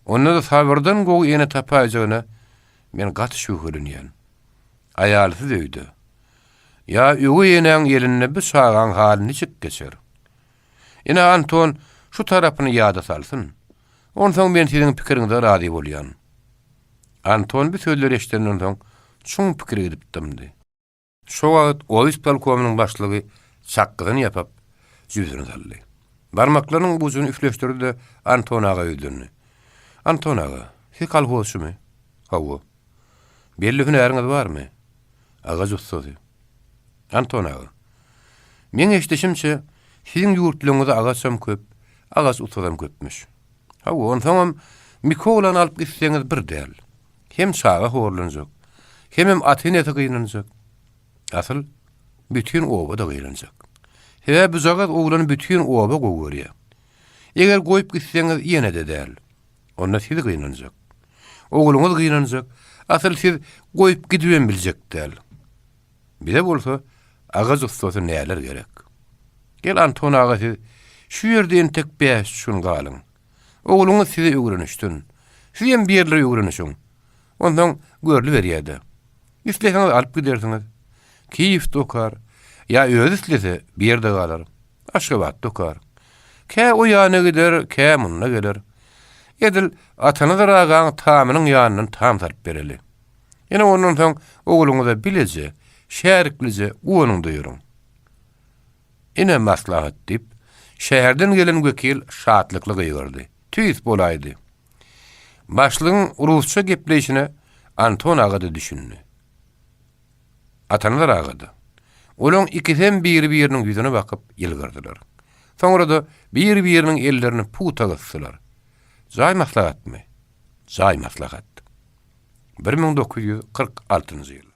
onda-da Sabyrdan gowy ene tapaýjagyna men gaty şübhelenýän. Aýalsyz öýde, ýa öweý enäň elinde bu çagaň haly niçik geçer? Ine, Anton şu tarapyny ýada salsyn. Onsoň men siziň pikiriňize razy bolýan. Anton bu sözleri eşidenden soň çuň pikire gidip dymdy. Şo wagt oispolkomynyň başlygy çakgysyny ýapyp, jübüsine saldy. Barmaklarynyň ujuny üfleşdirdi-de, Anton aga ýüzlendi. Anton aga, siz kolhozçymy? Hawa. Belli hünäriňiz barmy? Agaç ussasy. Anton aga, meň eşidişimçe, siziň ýurtlaryňyzda agaçam köp, agaç ussasam köpmüş. Hawa, onsoňam Mikolany alyp gitseňiz bir däl. Hem çaga horlanjak, hemem ata-enesi gynanjak. Asyl, bütin oba-da gynanjak. Sebäbi bujagaz oglany bütin oba gowy görýär. Eger goýup gitseňiz ýene-de däl. Onda siz gynanjak. Ogluňyz gynanjak. Asyl siz goýup gidibem biljek däl. Bize bolsa agaç ussasy näler gerek. Gel Anton aga siz şu ýerde entek bäş-üç gün galyň. Ogluňyz size öwrenişsin. Sizem bir ýerlere öwrenişiň. Onsoň görlüberýä-dä. Isleseňiz alyp gidersiňiz. Kiýewde okar. Ýa özi islese bir ýerde galar. Aşgabatda okar. Kä o ýana gider, kä munda geler. Edil Atanazar agaň tamynyň ýanyndan tam salyp bereli. Ine ondan soň ogluňyza bileje, şäriklije guwanyň-da ýörüň. Ine maslahat, diýip, şäherden gelen wekil şatlykly gygyrdy. Tüýs bolaýdy. Başlygyň rusça gepleýşine Anton aga-da düşündi. Atanazar aga-da. Olaň ikisem biri-biriniň ýüzüne bakyp ýylgyrdylar. Soňra-da bir-biriniň ellerini pugta gysdylar. Jaý maslahatmy? Jaý maslahat. 1946-njy ýyl.